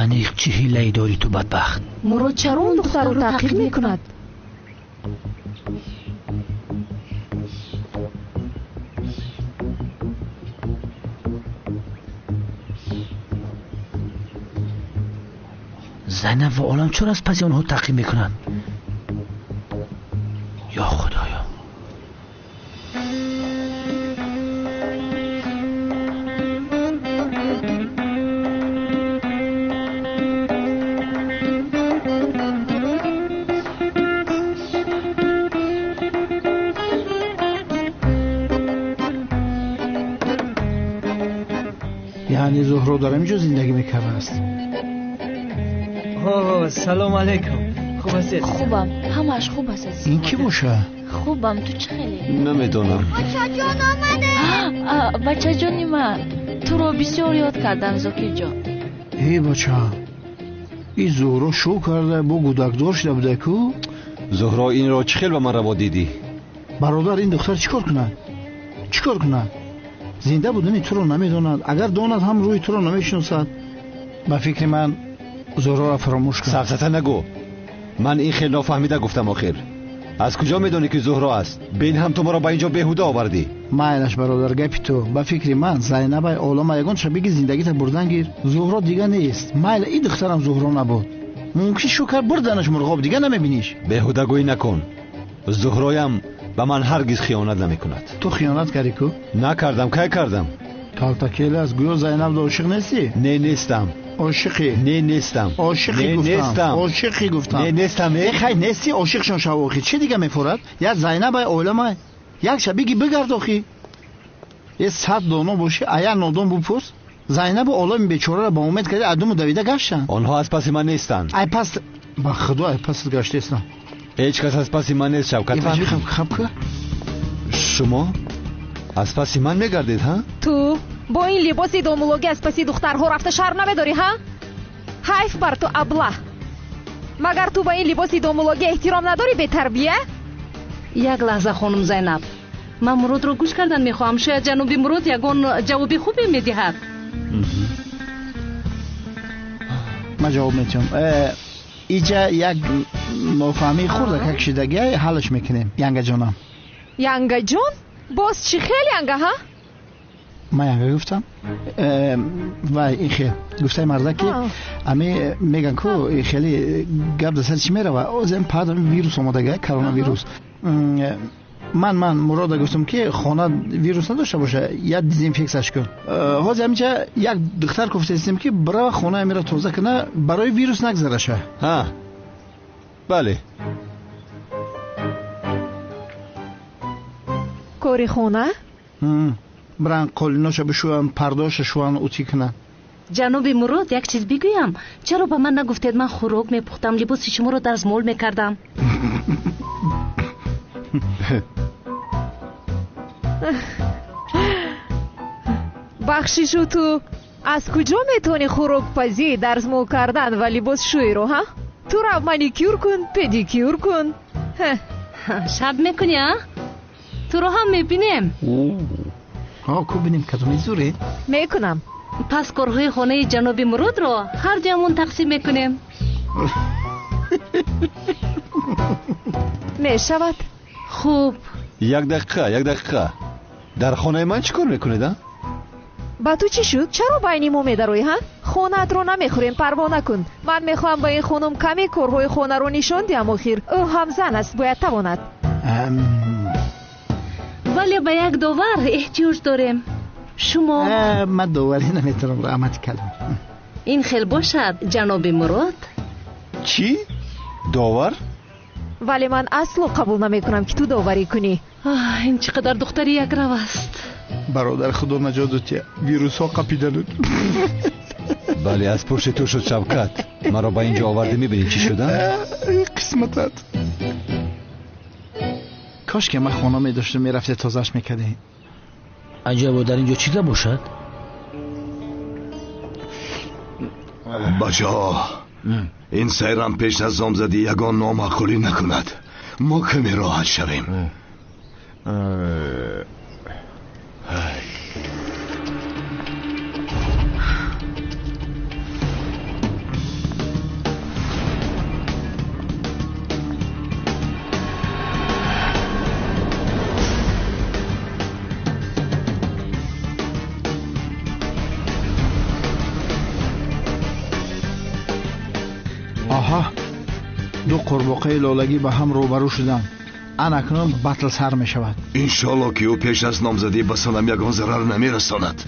Аниқ чӣ ҳилае дорӣ ту, бадбахт? Мурод чаро он духтарро таъқиб мекунад? Зайнаб ва Олам чаро аз паси онҳо таъқиб мекунанд? Ё Худоё! Яъне Зуҳро дар ҳамин ҷо зиндагӣ мекардааст. Салом алейкум. Хуб ҳастед? Хубам, ҳамааш хуб аст, азиз. Ин кӣ боша? Хубам, ту чӣ хеле? Намедонам. Бачаҷон омада. Бачаҷони ман, туро бисёр ёд кардам, Зокирҷон. Эй бача, ин Зуҳро шӯ карда, бо гудакдор шуда буда ку? Зуҳро инро чӣ хел ба ман раво дидӣ? Бародар, ин духтар чӣ кор кунад? Чӣ кор кунад? Зинда будани туро намедонад. Агар донад ҳам рӯи туро намешиносад. Ба фикри ман Зуҳроро фаромӯш кун. Сафсата нагӯ. Ман ин хел нофаҳмида гуфтам охир. Аз куҷо медонӣ ки Зуҳро аст? Бин ҳам ту маро ба инҷо беҳуда овардӣ. Майлаш бародар, гапи ту. Ба фикри ман Зайнабай олама ягон ша биги зиндагита бурдан гир. Зуҳро дига нест. Майла, ин духтарам Зуҳро набуд. Мумкин шу кард бурданаш мурғоб, дига намебиниш. Беҳудагӯӣ накун. Зуҳроям ба ман ҳаргиз хиёнат намекунад. Ту хиёнат кардӣ ку? Накардам, кай кардам? Калтакел аст, гӯё Зайнаб ошиқ нестӣ? Не, нестам. Ошиқӣ? Не, нестам. Ошиқӣ Не, гуфтам. нестам. Ошиқӣ гуфтам. Не, нестам. Э, хай нестӣ, ошиқшон шав охи. Чӣ дига мефорад? Як Зайнабай оламай. Як ша биги бигард охи. Э, 100 доно бошӣ, а як нодон бупурс. Зайнабу олами бечораро ба умед карди, адуму давида гаштанд. Онҳо аз паси ман нестанд. Ай пас, ба худо, ай пасат гаштаестам. Ҳеҷ кас аз паси ман нест, Шавкат. Э, Фаҳмидӣ? хаб, хаб ка? Шумо аз паси ман мегардед, ҳа? Ту бо ин либоси домулогӣ аз паси духтарҳо рафта шарм намедорӣ, ҳа? Ҳайф бар ту, аблаҳ! Магар ту ба ин либоси домулогӣ эҳтиром надорӣ, бетарбия? Як лаҳза, хонум Зайнаб, ман Муродро гӯш кардан мехоҳам. Шояд ҷаноби Мурод ягон ҷавоби хубе медиҳад. Ман ҷавоб метиҳам. Иҷа як нофаҳмии хурдакак шидагия ҳаллаш мекунем, янгаҷонам. Янгаҷон? Боз чӣ хел янга, ҳа? Ман янга гуфтам. Вай, ин хел гуфтаи марда ки ами меган ку хеле гап дар сари чӣ мерава? Озем пад вирус омадага, коронавирус. Ман Мурода гуфтам ки хона вирус надошта боша, як дезинфексияш кун. Ҳозир ҳаминҷа як духтар гуфтаистем ки бирава хона амира тоза куна, барои вирус нагзараша. Ҳа, бале. Кори хона? Биран қолиноша бишӯян, пардоша шӯян, утӣ кунан. Ҷаноби Мурод, як чиз бигӯям. Чаро ба ман нагуфтед? Ман хӯрок мепухтам, либоси шуморо дарзмол мекардам. Бахшишу, ту аз куҷо метавонӣ хӯрокпазӣ, дарзмол кардан ва либосшӯиро, ҳа? Ту рав маникюр кун, педикюр кун. Шаб мекунӣ, а? Туро ҳам мебинем. Ҳо, ку бинем кадоми зуре? Мекунам. Пас корҳои хонаи ҷаноби Муродро ҳар дуямон тақсим мекунем. Мешавад. Хуб. Як дақиқа, як дақиқа. Дар хонаи ман чӣ кор мекунед, а? Ба ту чӣ шуд? Чаро байни мо медароӣ, ҳа? Хонаатро намехӯрем, парво накун. Ман мехоҳам ба ин хонум каме корҳои хонаро нишон диҳам охир. Ӯ ҳам зан аст, бояд тавонад. Вале ба як довар эҳтиёҷ дорем. Шумо? Ман доварӣ наметавонам, раҳмати калом. Ин хел бошад, ҷаноби Мурод. Чӣ? Довар? Вале ман асло қабул намекунам ки ту доварӣ кунӣ. Ин чӣ қадар духтари якрав аст. Бародар, худо наҷот дод, вирусҳо қапидануд. Бале, аз пушти ту шуд, Шавкат. Маро ба ин ҷо овардӣ, мебинӣ чӣ шуда? Қисматат. Кош ки ман хона медоштам, мерафте тозааш мекардӣ. Аҷабо, дар ин ҷо чӣ гап бошад? Бачаҳо, ин сайрам пеш аз номзадӣ ягон номаъқулӣ накунад. Мо каме роҳат шавем. Аҳа, ду қурбоқаи лолагӣ ба ҳам рӯбарӯ шуданд. Ан акнун батл сар мешавад. Иншоалло ки ӯ пеш аз номзадӣ ба санам ягон зарар намерасонад.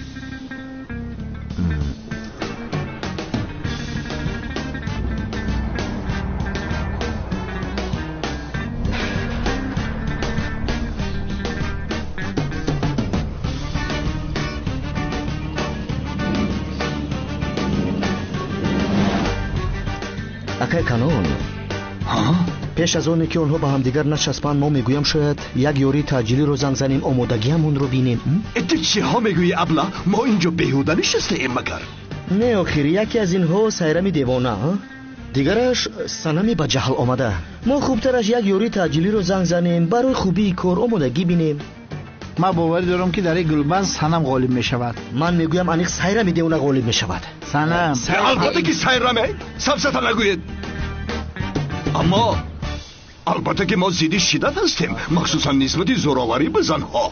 Акай Канон, пеш аз оне ки онҳо ба ҳамдигар начаспанд, мо мегӯям шояд як ёрии таъҷилиро занг занем, омодагиамонро бинем. Ту чиҳо мегӯӣ, абла? Мо инҷо беҳуда нишастаем магар? Не, охир, яке аз инҳо сайрами девона, дигараш санами ба ҷаҳл омада. Мо хубтараш як ёрии таъҷилиро занг занем, барои хубии кор омодагӣ бинем. Ман боварӣ дорам ки дар ин гулбанд санам ғолиб мешавад. Ман мегӯям аниқ сайрами девона ғолиб мешавад. Санам. Албатта ки сайраме, сафсата нагӯед. Аммо албатта ки мо зидди шиддат ҳастем, махсусан нисбати зӯроварӣ ба занҳо.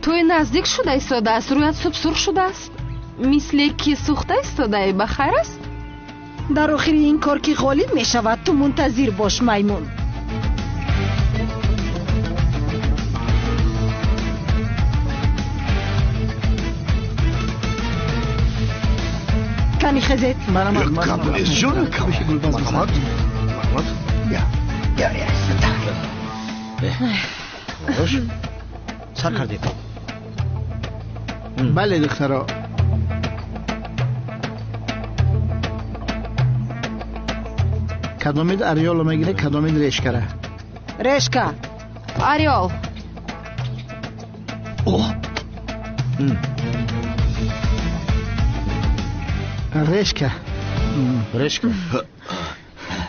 Тӯй наздик шуда истодааст, рӯят субсурх шудааст, мисле ки сӯхта истодаӣ. Ба хайр аст? Дар охири ин кор ки ғолиб мешавад, ту мунтазир бош, маймун. Кани хезет. Гап нест, ҷонакам. Марҳамат, марҳамат. Сар кардем. Бале, духтаро. Кадомид ореоло мегирад, кадомид решкара? Решка. Ореол. Решка. Решка.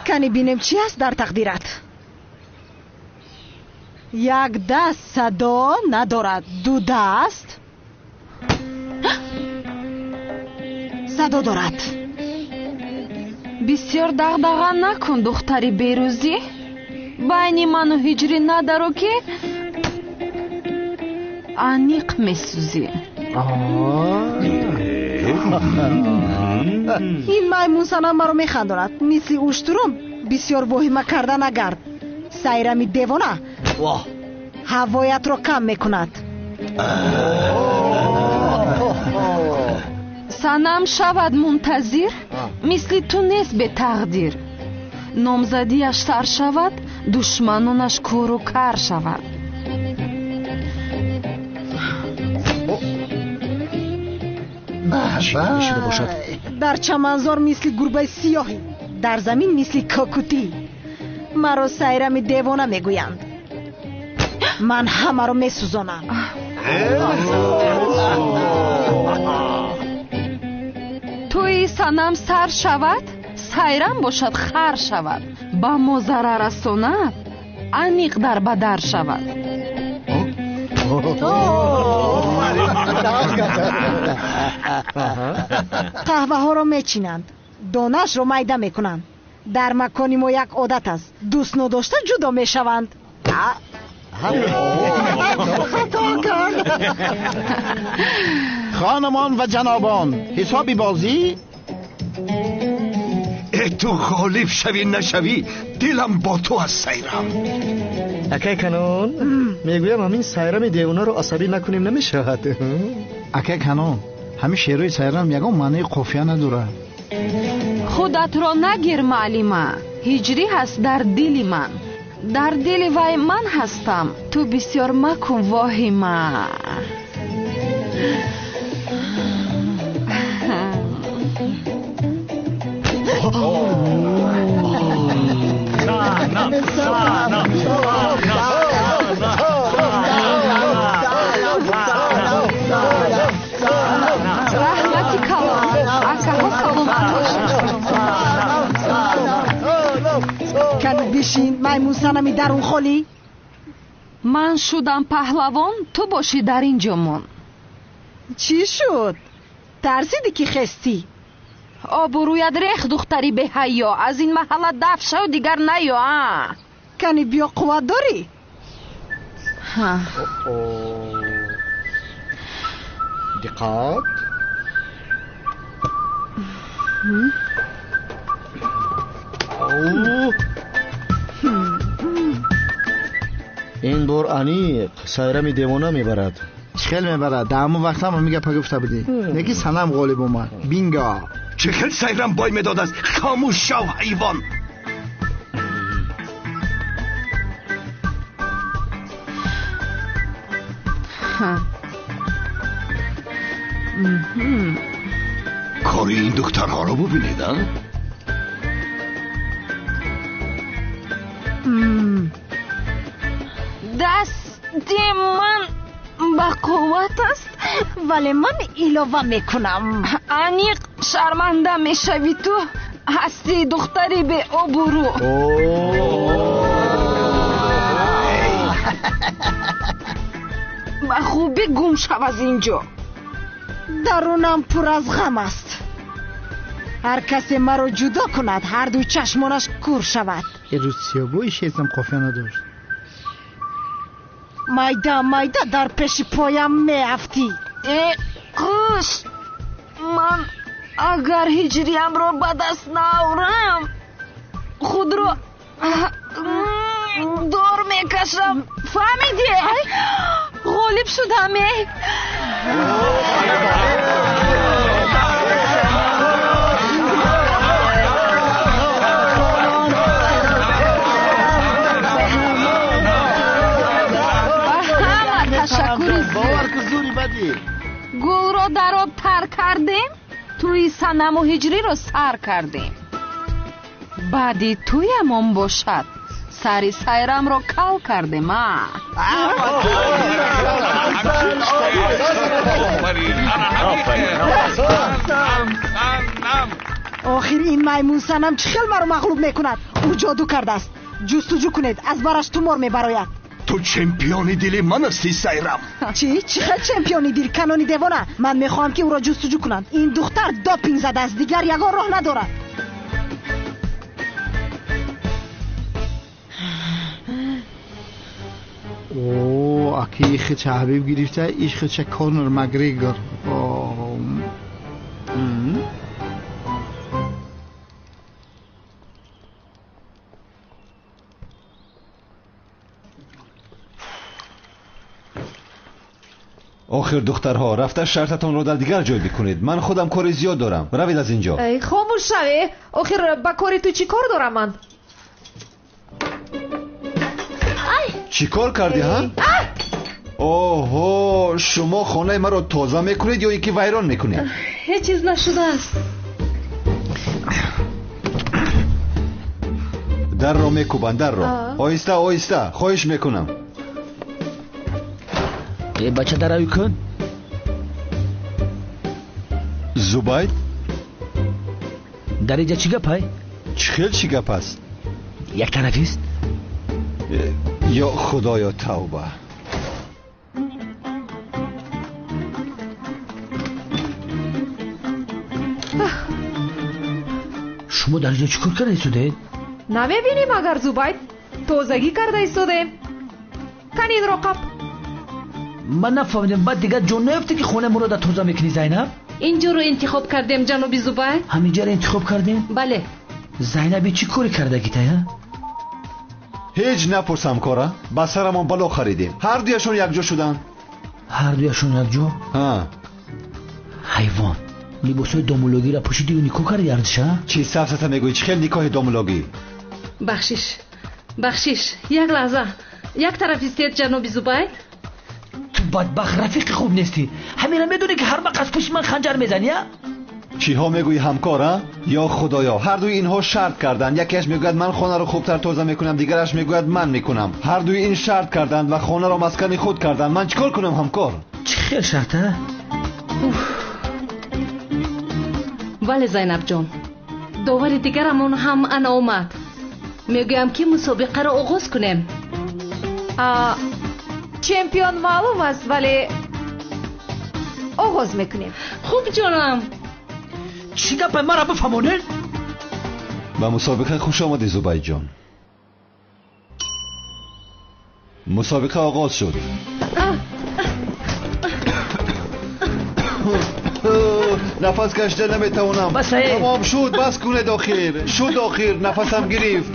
Кани бинем чӣ аст дар тақдират. Як даст садо надорад, ду даст садо дорад. Бисёр дағдаға накун, духтари берӯзӣ. Байни ману ҳиҷрӣ надаро, ки аниқ месӯзӣ. Ин маймунсанам маро механдонад. Мисли уштурум бисёр воҳима карда нагард. Сайрами девона ҳавоятро кам мекунад. Санам шавад мунтазир, мисли ту нест бетақдир. Номзадиаш сар шавад, душманонаш кӯру кар шавад. Дар чаманзор мисли гурбаи сиёҳӣ, дар замин мисли кокутӣ. Маро сайрами девона мегӯянд. Ман ҳамаро месӯзонам. Тӯи санам сар шавад, сайрам бошад хар шавад. Ба мо зарар расонад, аниқ дар ба дар шавад. Қаҳваҳоро мечинанд, донаашро майда мекунанд. Дар макони мо як одат аст, дӯст нодошта ҷудо мешаванд. Хато кард. Хонумон ва ҷанобон, ҳисоби бозӣ. Э, ту ғолиб шавӣ нашавӣ, дилам бо ту аст, Сайрам. Акай Канон, мегӯям ҳамин сайрами девонаро асабӣ накунем намешавад. Акай Канон, ҳамин шеърҳои сайрам ягон маънии қофия надорад. Худатро нагир, маълима, ҳиҷрӣ ҳаст дар дили ман. Дар дили вай ман ҳастам, ту бисёр макун воҳима. Раҳмати калон, акаҳо саломат бошед. Кани бишин, маймунсанами дарун холӣ. Ман шудам паҳлавон, ту бошӣ дар ин ҷо мон. Чӣ шуд? Тарсидӣ ки хестӣ? Обрӯят рех, духтари беҳаё. Аз ин маҳалла дафт шав, дигар наё. Кани биё, қувват дорӣ? Диққат. Ин бор аниқ сайрами девона мебарад. Чӣ хел мебарад? Дар ҳамон вақт ҳам ҳамин гапа гуфта будӣ. Неки санам ғолиб омад. Бинго! Чӣ хел сайрам бой медодааст? Хомӯш шав, ҳайвон! Кори ин духтарҳоро бубинед, а? Дасти ман ба қувват аст, вале ман илова мекунам. Аниқ шарманда мешавӣ ту, ҳастӣ духтари беобрӯ. Ба хубӣ гум шав аз ин ҷо. Дарунам пур аз ғам аст. Ҳар касе маро ҷудо кунад, ҳарду чашмонаш кур шавад. Русиёбои шеърам қофия надошт. Майда майда дар пеши поям меафтӣ. Э, қуш, ман агар ҳиҷриямро ба даст наорам, худро дор мекашам. Фаҳмидӣ? Ғолиб шудам, э? Гулро дар об тар кардем, тӯи санаму ҳиҷриро сар кардем. Баъди тӯямон бошад, сари сайрамро кал кардем, а? Охир ин маймунсанам чӣ хел маро мағлуб мекунад? Ӯ ҷоду кардааст. Ҷустуҷӯ кунед, аз бараш тумор мебарояд. Ту чемпиони дили ман ҳастӣ, Сайрам. Чӣ? Чӣ хел чемпиони дил, канони девона? Ман мехоҳам, ки ӯро ҷустуҷӯ кунанд. Ин духтар допинг задааст, дигар ягон роҳ надорад. О, аки хича Ҳабиб гирифта, иш хича Конор Макгрегор. Охир духтарҳо, рафта шартатонро дар дигар ҷой бикунед. Ман худам кори зиёд дорам. Равед аз инҷо. Эй, хомӯш шаве. Охир ба кори ту чӣ кор дорам ман? Чӣ кор кардӣ, ҳа? Оҳо, шумо хонаи маро тоза мекунед ё ин ки вайрон мекунед? Ҳеҷ чиз нашудааст. Дарро мекӯбанд, дарро. Оҳиста, оҳиста, хоҳиш мекунам. Э, бача, даравӣ кун. Зубайд? Дар инҷа чӣ гапай? Чӣ хел чӣ гап аст? Як тарафист? Ё худоё, тавба. Шумо дар инҷо чӣ кор карда истодаед? Намебинӣ магар, Зубайд? Тозагӣ карда истодаем. Кани инро қап. Ман нафаҳмидам, баъд дигар ҷо наёфте, ки хонаи Мурода тоза мекунӣ, Зайнаб? Инҷоро интихоб кардем, ҷаноби Зубайд. Ҳаминҷаро интихоб кардем? Бале. Зайнаби чӣ коре кардагитай, а? Ҳеҷ напурс, ҳамкора. Ба сарамон бало харидем. Ҳар дуяшон якҷо шуданд. Ҳар дуяшон якҷо? Ҳа. Ҳайвон, либосҳои домулогиро пӯшидию никоҳ карди арзиша? Чӣ сафсата мегӯӣ? Чӣ хел никоҳи домулогӣ? Бахшиш, бахшиш, як лаҳза. Як тараф истед, ҷаноби Зубайд. Ту бадбахт, рафиқи хуб нестӣ. Ҳамина медонӣ, ки ҳар вақт аз пушти ман ханҷар мезанӣ, а? Чиҳо мегӯӣ, ҳамкор, а? Ё худоё, ҳар дуи инҳо шарт карданд. Якеаш мегӯяд, ман хонаро хубтар тоза мекунам, дигараш мегӯяд, ман мекунам. Ҳар дуи ин шарт карданд ва хонаро маскани худ карданд. Ман чӣ кор кунам, ҳамкор? Чӣ хел шарт, а? Бале, Зайнабҷон, довари дигарамон ҳам ана омад. Мегӯям, ки мусобиқаро оғоз кунем. Чемпион маълум аст, вале оғоз мекунем. Хуб, ҷонам. Чӣ гапай, мара бифаҳмонед? Ба мусобиқа хуш омадӣ, Зубайдҷон. Мусобиқа оғоз шуд. Нафас кашида наметавонам. Тамом шуд, бас кунед. Охир шуд, охир нафасам гирифт.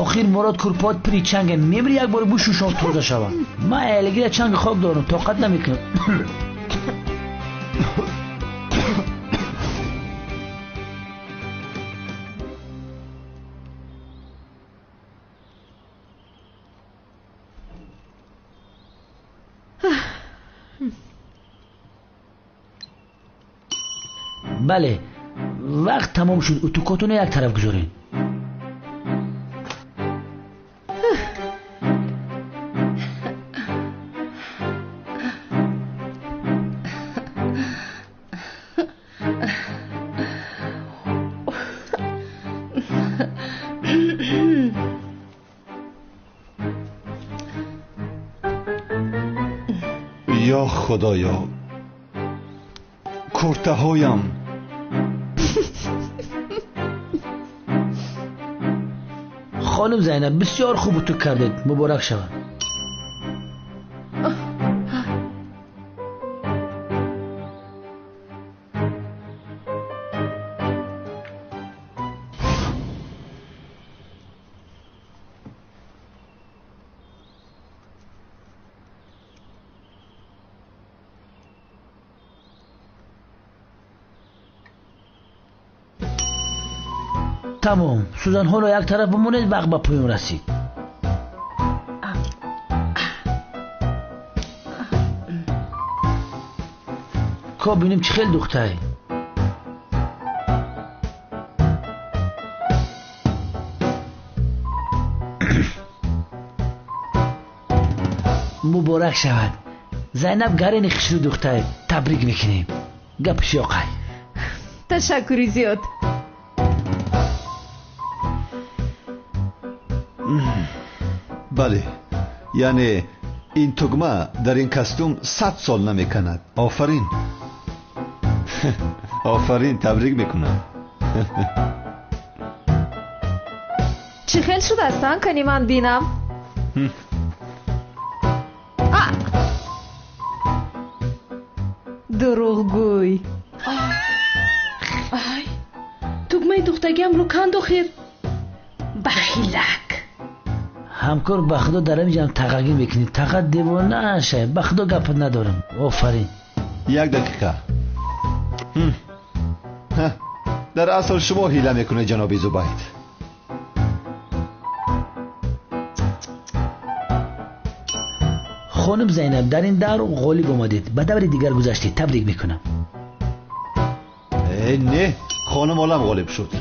Охир Мурод, курпот пири чанге, мебири як бор бушӯшон, тоза шавад. Ман элгира чанги хок дорам, тоқат намекунам. Бале, вақт тамом шуд. Утукотонро як тараф гузоред. Ё худоё, куртаҳоям. Хонум Зайнаб, бисёр хуб утук кардед, муборак шавад. Тамом, сӯзанҳоро як тараф бимонед, вақт ба поён расид. Ко бинем, чӣ хел духтай. Муборак шавад, Зайнаб гарени хушрӯ духтай, табрик мекунем. Гапи ёқай. Ташаккури зиёд. Бале, яъне ин тугма дар ин костюм 100 сол намеканад. Офарин. Офарин, табрик мекунам. Чӣ хел шудааст, ан кани ман бинам? Дурӯғгӯй. Ай, тугмаи духтагиамро канд охир. Бахилак. Ҳамкор, ба худо дар ҳамин ҷам тағагӣ мекунӣ. Таға девона шай, ба худо гап надорам. Офарин. Як дақиқа. Дар асл шумо ҳила мекунед, ҷаноби Зубайд. Хонум Зайнаб, дар ин давр ғолиб омадед. Ба даври дигар гузаштед. Табрик мекунам. Не, хонум Олам ғолиб шуд.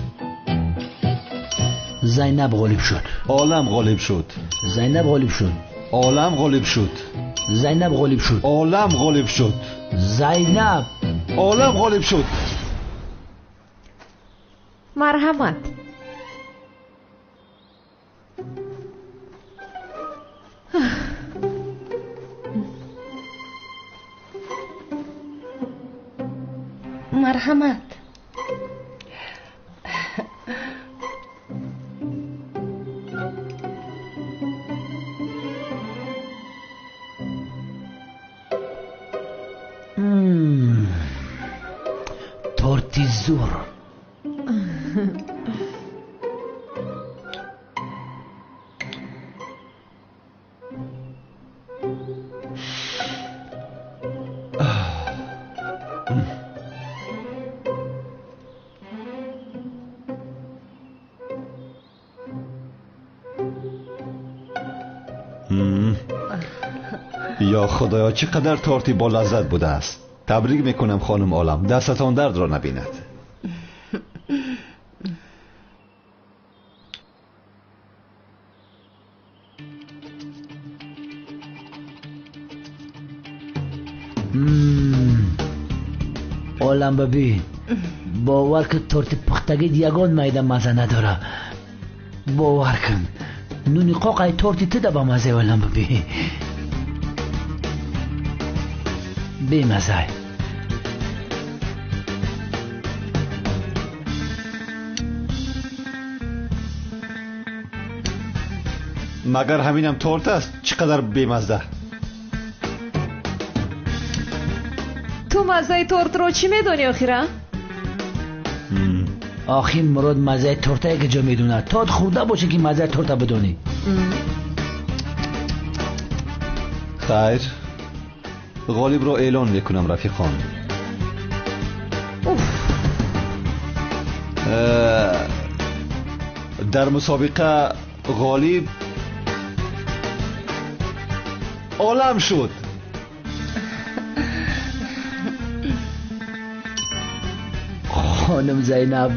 Зайнаб ғолиб шуд. Олам ғолиб шуд. Зайнаб ғолиб шуд. Олам ғолиб шуд. Зайнаб ғолиб шуд. Олам ғолиб шуд. Зайнаб. Олам ғолиб шуд. Марҳамат. Марҳамат. Торти зур. Ё худоё, чӣ қадар торти бо лаззат будааст. Табрик мекунам, хонум Олам, дастатон дардро набинад. Олам бабӣ, бовар кун, торти пухтагит ягон майда маза надора. Бовар кун, нуни қоқай торти туда ба мазаи Олам бабӣ. Бемазай. Магар ҳаминам торт аст? Чӣ қадар бемазза. Ту маззаи тортро чӣ медонӣ охира? Охир Мурод маззаи торта як ҷо медонад. Торт хӯрда бошӣ ки маззаи торта бидонӣ. Хайр, ғолибро эълон мекунам, рафиқон. Дар мусобиқа ғолиб Олам шуд. Хонум Зайнаб.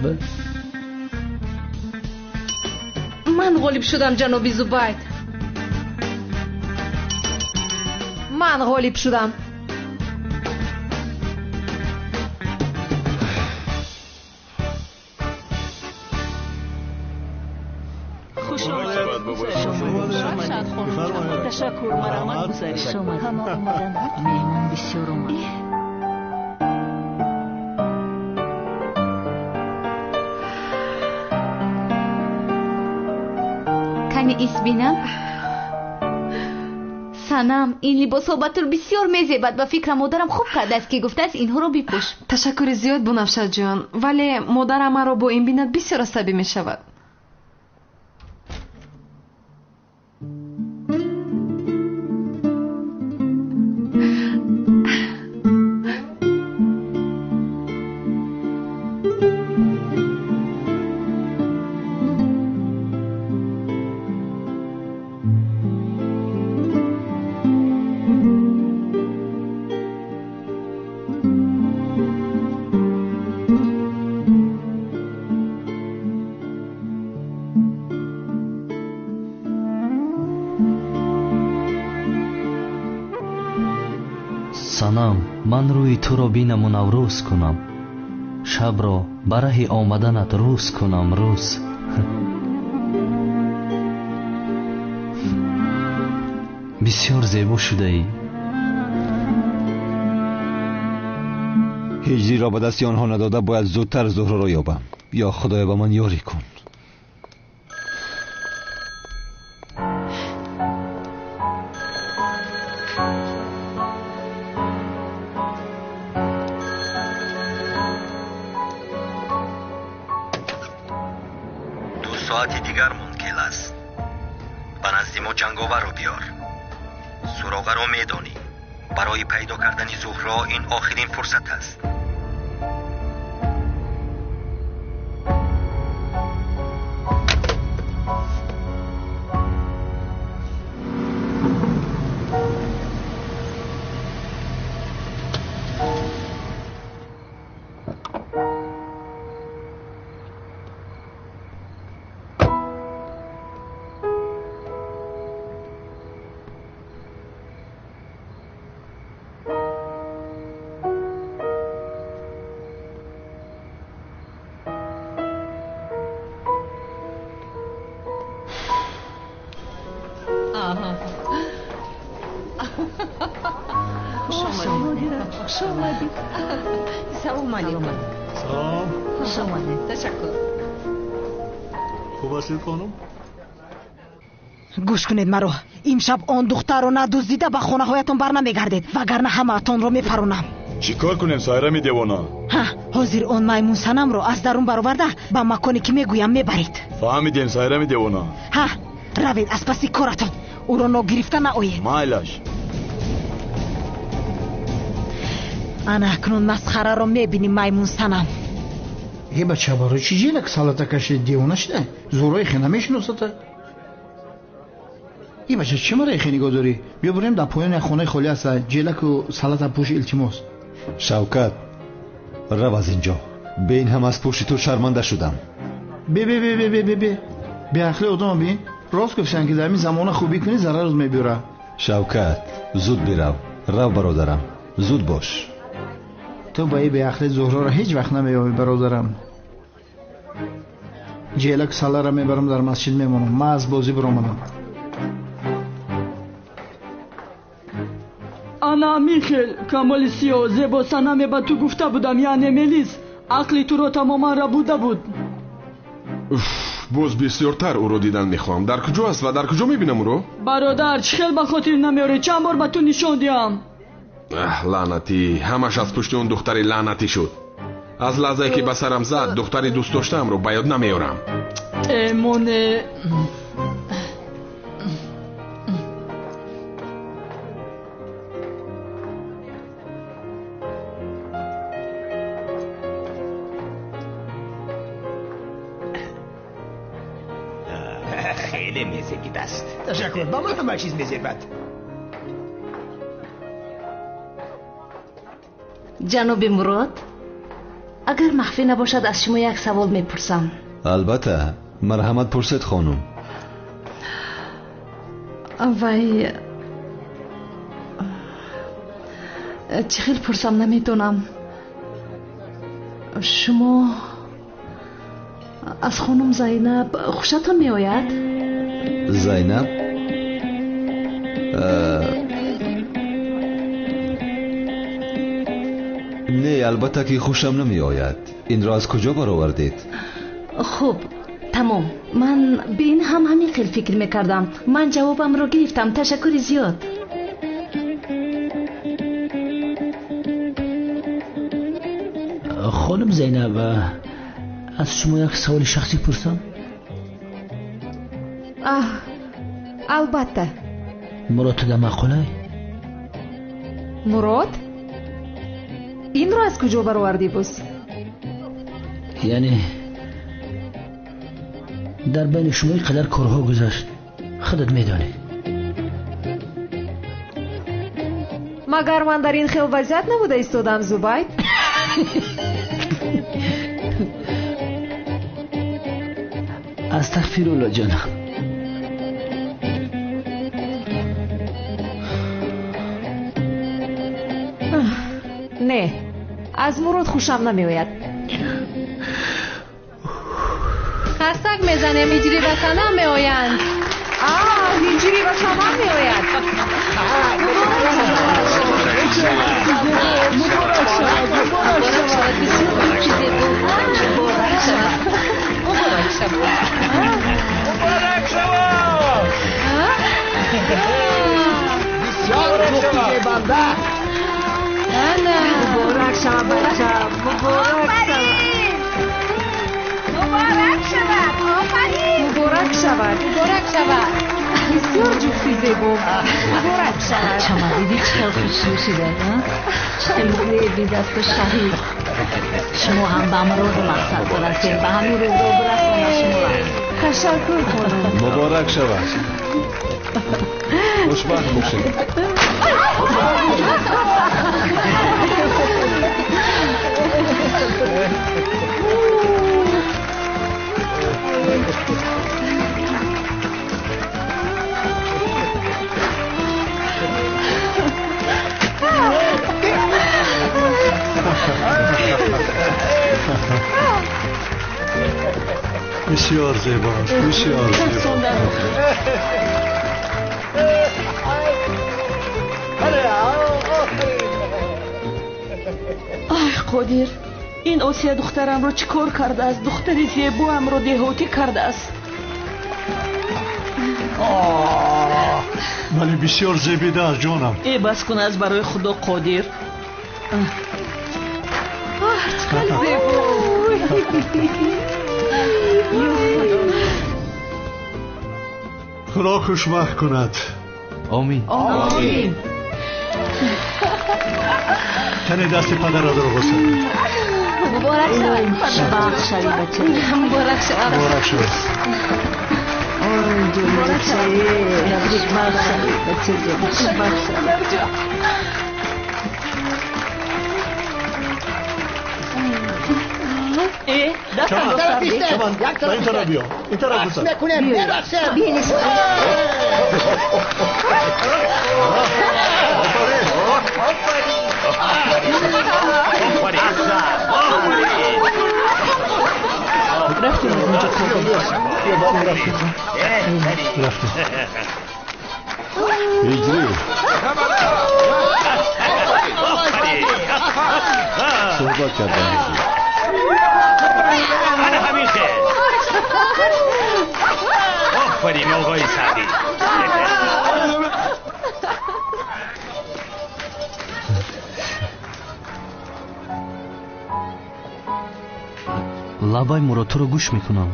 Ман ғолиб шудам, ҷаноби Зубайд. Ман ғолиб шудам. Ташаккур, марҳамат гузаред. Ҳама омаданд. Меҳмон бисёр омад. Кани ис бинам? Санам, ин либосҳо ба тур бисёр мезебад. Ба фикрам модарам хуб кардааст, ки гуфтааст инҳоро бипӯш. Ташаккури зиёд, Бунафшаҷон, вале модарам маро бо ин бинад бисёр асабӣ мешавад. Санам, ман рӯи туро бинаму наврӯз кунам, шабро ба раҳи омаданат рӯз кунам, рӯз. Бисёр зебо шудаӣ. Ҳиҷриро ба дасти онҳо надода бояд зудтар Зуҳроро ёбам. Ё Худоё, ба ман ёрӣ кун. Ду соати дигар монд, Келас. Ба назди мо ҷанговарро биёр. Суроғаро медонӣ. Барои пайдо кардани Зуҳро ин охирин фурсат аст. Салом алейкум. Салом. Хуш омадед. Ташаккур. Хуб ҳастед, хонум? Гӯш кунед маро. Имшаб он духтарро надуздида ба хонаҳоятон барнамегардед, вагарна ҳамаатонро мепаронам. Чӣ кор кунем, Сайрами девона? Ҳа, ҳозир он маймун Санамро аз дарун бароварда ба маконе ки мегӯям мебаред. Фаҳмидем, Сайрами девона. Ҳа, равед аз паси коратон. Ӯро ногирифта наоед. Майлаш. Ана акнун масхараро мебинӣ, маймун Санам. Е бача, барои чӣ ҷелак салата кашид? Девона шуда? Зӯрои хе намешиносата? Е бача, чӣ мара хе нигоҳ дорӣ? Биё бурем дар поёни як хонаи холӣ аста, ҷелаку салата пӯш, илтимос. Шавкат, рав аз инҷо. Бе ин ҳам аз пушти ту шарманда шудам. Бе бе бе бе бе бе бе. Беақли одама бин. Рост гуфтанд ки дар ин замона хубӣ кунӣ зарарот мебиёрад. Шавкат, зуд бирав. Рав, бародарам, зуд бош. Ту ба ин беақли Зуҳроро ҳеҷ вақт намеёбӣ, бародарам. Ҷелаку саларо мебарам, дар масҷид мемонам. Ман аз бозӣ биромадам. Ана Михел, камоли сиёҳ, зебо Санаме ба ту гуфта будам, яъне Мелис, ақли туро тамоман рабуда буд. Уф, боз бисёртар ӯро дидан мехоҳам. Дар куҷо аст ва дар куҷо мебинам ӯро? Бародар, чӣ хел ба хотир намеорӣ? Чанд бор ба ту нишон диҳам? Аҳ, лаънатӣ, ҳамаш аз пушти он духтари лаънатӣ шуд. Аз лаҳзае ки ба сарам зад, духтари дӯстдоштаамро ба ёд намеорам. Э, моне. Хеле мезебид аст. Ташаккур, ба ман ҳама чиз мезебад. Ҷаноби Мурод, агар махфӣ набошад, аз шумо як савол мепурсам. Албатта, марҳамат пурсед, хонум. Вай, чӣ хел пурсам намедонам. Шумо аз хонум Зайнаб хушатон меояд? Зайнаб? Не, албатта ки хушам намеояд. Инро аз куҷо баровардед? Хуб, тамом. Ман бе ин ҳам ҳамин хел фикр мекардам. Ман ҷавобамро гирифтам. Ташаккури зиёд. Хонум Зайнаб, аз шумо як саволи шахсӣ пурсам? Аҳ, албатта. Мурод туда маъқулай? Мурод? Инро аз куҷо баровардӣ боз? Яъне дар байни шумо ин қадар корҳо гузашт, худат медонӣ. Магар ман дар ин хел вазъият набуда истодам, Зубайд? Астағфирулло ҷонам. Не, аз Мурод хушам намеояд. Хастак мезанем, ҳиҷрӣ ва Санам меоянд. Ҳиҷрӣ ва Санам меояд. Муборак шавад. Муборак шавад. Бисёр ҷуфти зебанда. Муборак шавад бачам. Муборак шавад. Муборак шавад. Офарин. Муборак шавад. Муборак шавад. Бисёр ҷуфти зебо. Муборак шавад. Чама диди чӣ хел хушрӯ шуда, чӣ хел зебидасту шаҳид. Шумо ҳам ба муроду мақсад барасед, ба ҳамин рӯзо бирасонад шуморо. Ташаккур хонум. Муборак шавад. Хушбахт бошед. Бисёр зебо аст, бисёр зебо. Ай Қодир, ин Осия духтарамро чӣ кор кардааст? Духтари зебоамро деҳотӣ кардааст. Вале бисёр зебида аст ҷонам. Э бас кун аз барои Худо Қодир. Чӣ хел зебо. Худо хушбахт кунад. Омин. Омин. Тани дасти падарро бӯса. Муборак шавад. Хушбахт шавӣ бача. Муборак шавад. Муборак шавад. Ором ҷон бача. Хушбахт шавӣ бача ҷон. Хушбахт шавӣ. Чаман, ба ин тараф биё. Ин тараф бӯса. Мекунем, мерақсем. Рафтем аз инҷо Қодир. Рафтем. Ҳиҷрӣ. Суҳбат кардам ҳиҷрӣ. Ана ҳамин хел. Офарин оғои Саъдӣ. Лабай Мурод, туро гӯш мекунам.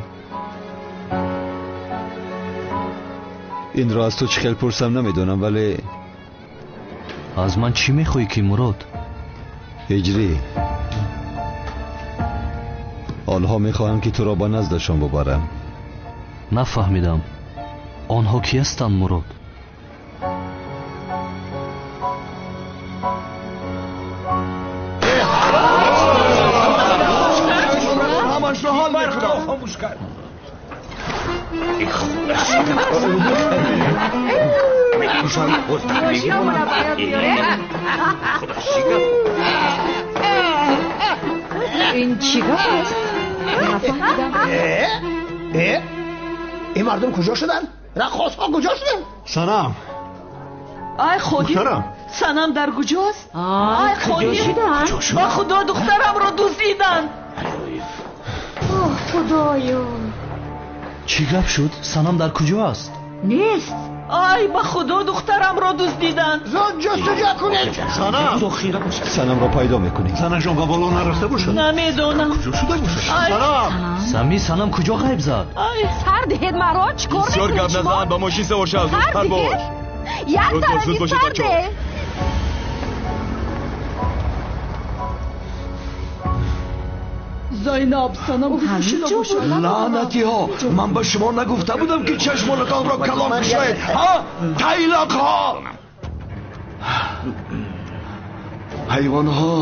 Инро аз ту чӣ хел пурсам намедонам, вале аз ман чӣ мехоҳӣ ки Мурод? Ҳиҷрӣ, онҳо мехоҳанд ки туро ба наздашон бубарам. Нафаҳмидам. Онҳо кӣ ҳастанд Мурод? Ҳамашро ҳал мекунам. Хомӯш кард. Ин чӣ гап аст? Нафаҳмидам. Ин мардум куҷо шуданд? Раққосҳо куҷо шуданд? Санам. Ай Қодир, Санам дар куҷост? Ай Қодир, ба Худо духтарамро дуздиданд. Оҳ Худоё. Чӣ гап шуд? Санам дар куҷо аст? Нест. Ай ба Худо духтарамро дуздиданд. Зуд ҷустуҷӯ кунед. Санам. Санамро пайдо мекунӣ. Санамҷон ба боло нарафта бошад? Намедонам. Куҷо шуда бошад? Санам. Сами, Санам куҷо ғайб зад? Ай сар диҳед маро, чӣ кор Бисёр мекунед гап шумо? назан, ба мошин савор шав, зудтар бош. Як Зуд бош, зуд тарафи бошед сар бачаҳо. деҳ. Зайнаб, Санам куҷо шуда бошад? Лаънатиҳо, ман ба шумо нагуфта будам ки чашмонатонро калон кушоед, ҳа? Тайлоқҳо! Ҳайвонҳо!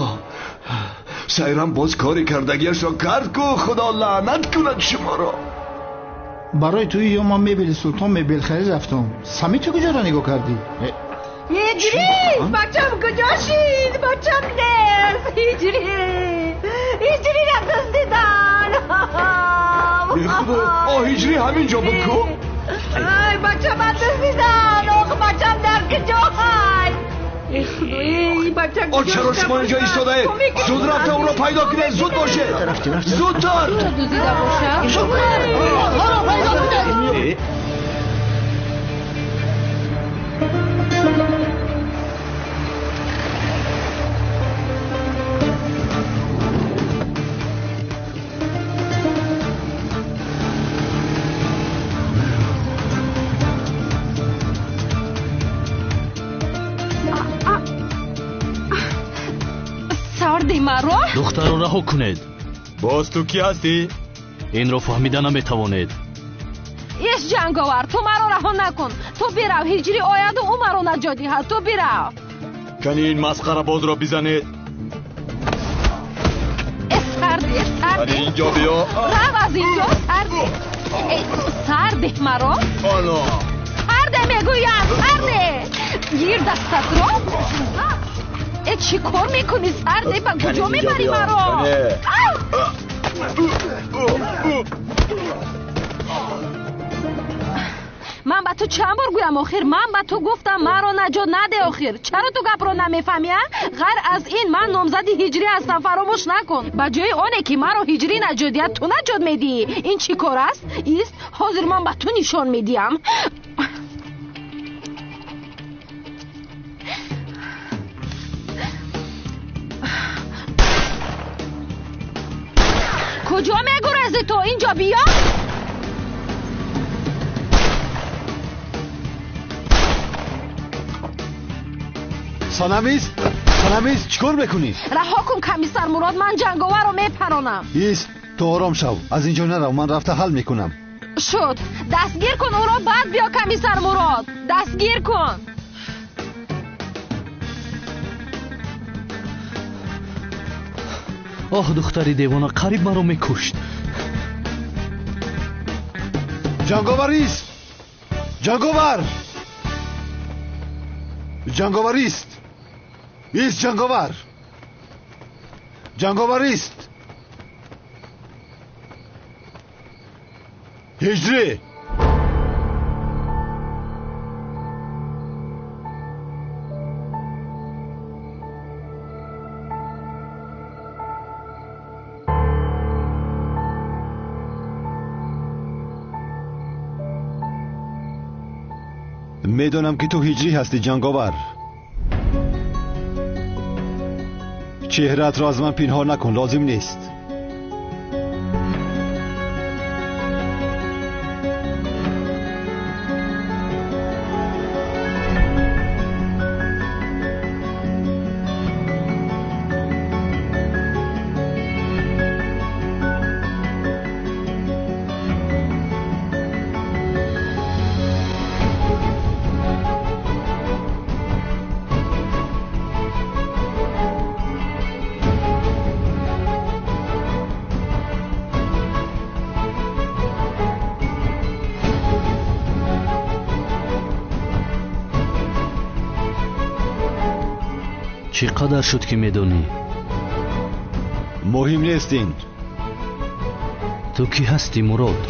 Сайрам боз кори кардагиашро кард ку, Худо лаънат кунад шуморо. Барои туи ё ман мебели Султон мебелхарид рафтам. Сами ту куҷоро нигоҳ кардӣ? Ҳиҷрӣ, бачам куҷо шид? Бачам нест. Ҳиҷрӣ, ҳиҷриро дуздидан. Худо, о ҳиҷрӣ ҳамин ҷо буд ку? Ай бачама дуздидан. Ох, бачам дар куҷо ҳаст? Чаро шумо инҷо истодаед? Зуд рафта ӯро пайдо кунед, зуд бошед, зудтар. Онҳоро пайдо кунед. Маро? Духтарро раҳо кунед. Боз ту кӣ ҳастӣ? Инро фаҳмида наметавонед. Иш ҷанговар, ту маро раҳо накун. Ту бирав, ҳиҷрӣ ояду ӯ маро наҷот диҳад. Ту бирав. Кани ин масхарабозро бизанед. Э сарде, сарде. Кани инҷо биё. Рав аз инҷо, сарде. Э сарде маро. Ано. Сарде мегӯям, сарде. Гир дастатро. Э чӣ кор мекунӣ, сарде? Ба куҷо мебарӣ маро? Ман ба ту чанд бор гӯям охир? Ман ба ту гуфтам маро наҷот наде охир. Чаро ту гапро намефаҳмӣ, а? Ғайр аз ин ман номзади ҳиҷрӣ ҳастам, фаромӯш накун. Ба ҷои оне ки маро ҳиҷрӣ наҷот диҳад, ту наҷот медиҳӣ. Ин чӣ кор аст? Ист, ҳозир ман ба ту нишон медиҳам. Куҷо мегурезӣ ту? Инҷо биё. Санамиз, Санамиз, чӣ кор мекунӣ? Раҳо кун, комиссар Мурод, ман ҷанговарро мепаронам. Ист, ту ором шав, аз инҷо нарав, ман рафта ҳал мекунам. Шуд, дастгир кун ӯро, баъд биё, комиссар Мурод, дастгир кун. Оҳ, духтари девона қариб маро мекушт. Ҷанговарист! Ҷанговар! Ҷанговарист! Ист, ҷанговар! Ҷанговарист! Ҳиҷрӣ! Медонам ки ту ҳиҷрӣ ҳастӣ, ҷанговар. Чеҳраатро аз ман пинҳон накун, лозим нест. Чӣ қадар шуд ки медонӣ? Муҳим нест ин. Ту кӣ ҳастӣ, Мурод?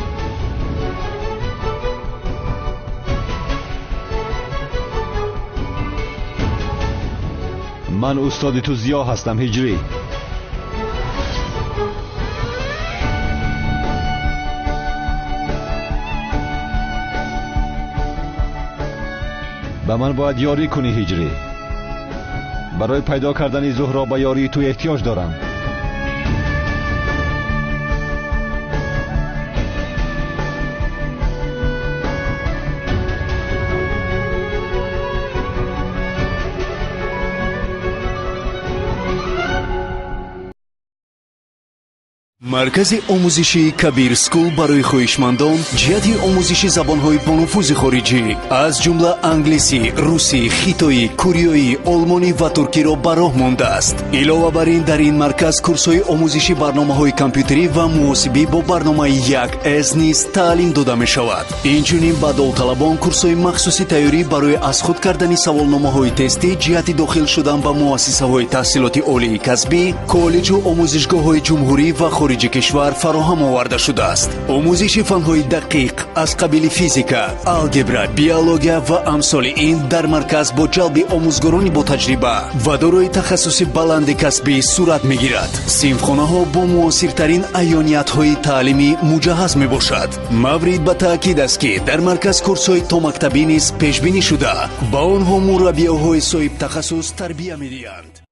Ман устоди ту Зиё ҳастам, ҳиҷрӣ. Ба ман бояд ёрӣ кунӣ, ҳиҷрӣ. Барои пайдо кардани Зуҳро ба ёрии ту эҳтиёҷ дорам. Маркази омӯзишии Кабир Скул барои хоҳишмандон ҷиҳати омӯзиши забонҳои бонуфузи хориҷӣ аз ҷумла англисӣ, русӣ, хитоӣ, кореоӣ, олмонӣ ва туркиро ба роҳ мондааст. Илова бар ин, дар ин марказ курсҳои омӯзиши барномаҳои компютерӣ ва муҳосибӣ бо барномаи 1С низ таълим дода мешавад. Инчунин ба довталабон курсҳои махсуси тайёрӣ барои аз худ кардани саволномаҳои тестӣ ҷиҳати дохил шудан ба муассисаҳои таҳсилоти олии касбӣ, коллеҷу омӯзишгоҳҳои ҷумҳурӣ ва хориҷ хориҷи кишвар фароҳам оварда шудааст. Омӯзиши фанҳои дақиқ аз қабили физика, алгебра, биология ва амсоли ин дар марказ бо ҷалби омӯзгорони ботаҷриба ва дорои тахассуси баланди касбӣ сурат мегирад. Синфхонаҳо бо муосиртарин аёниятҳои таълимӣ муҷаҳҳаз мебошад. Маврид ба таъкид аст, ки дар марказ курсҳои томактабӣ низ пешбинӣ шуда, ба онҳо мураббиёҳои соҳибтахассус тарбия медиҳанд.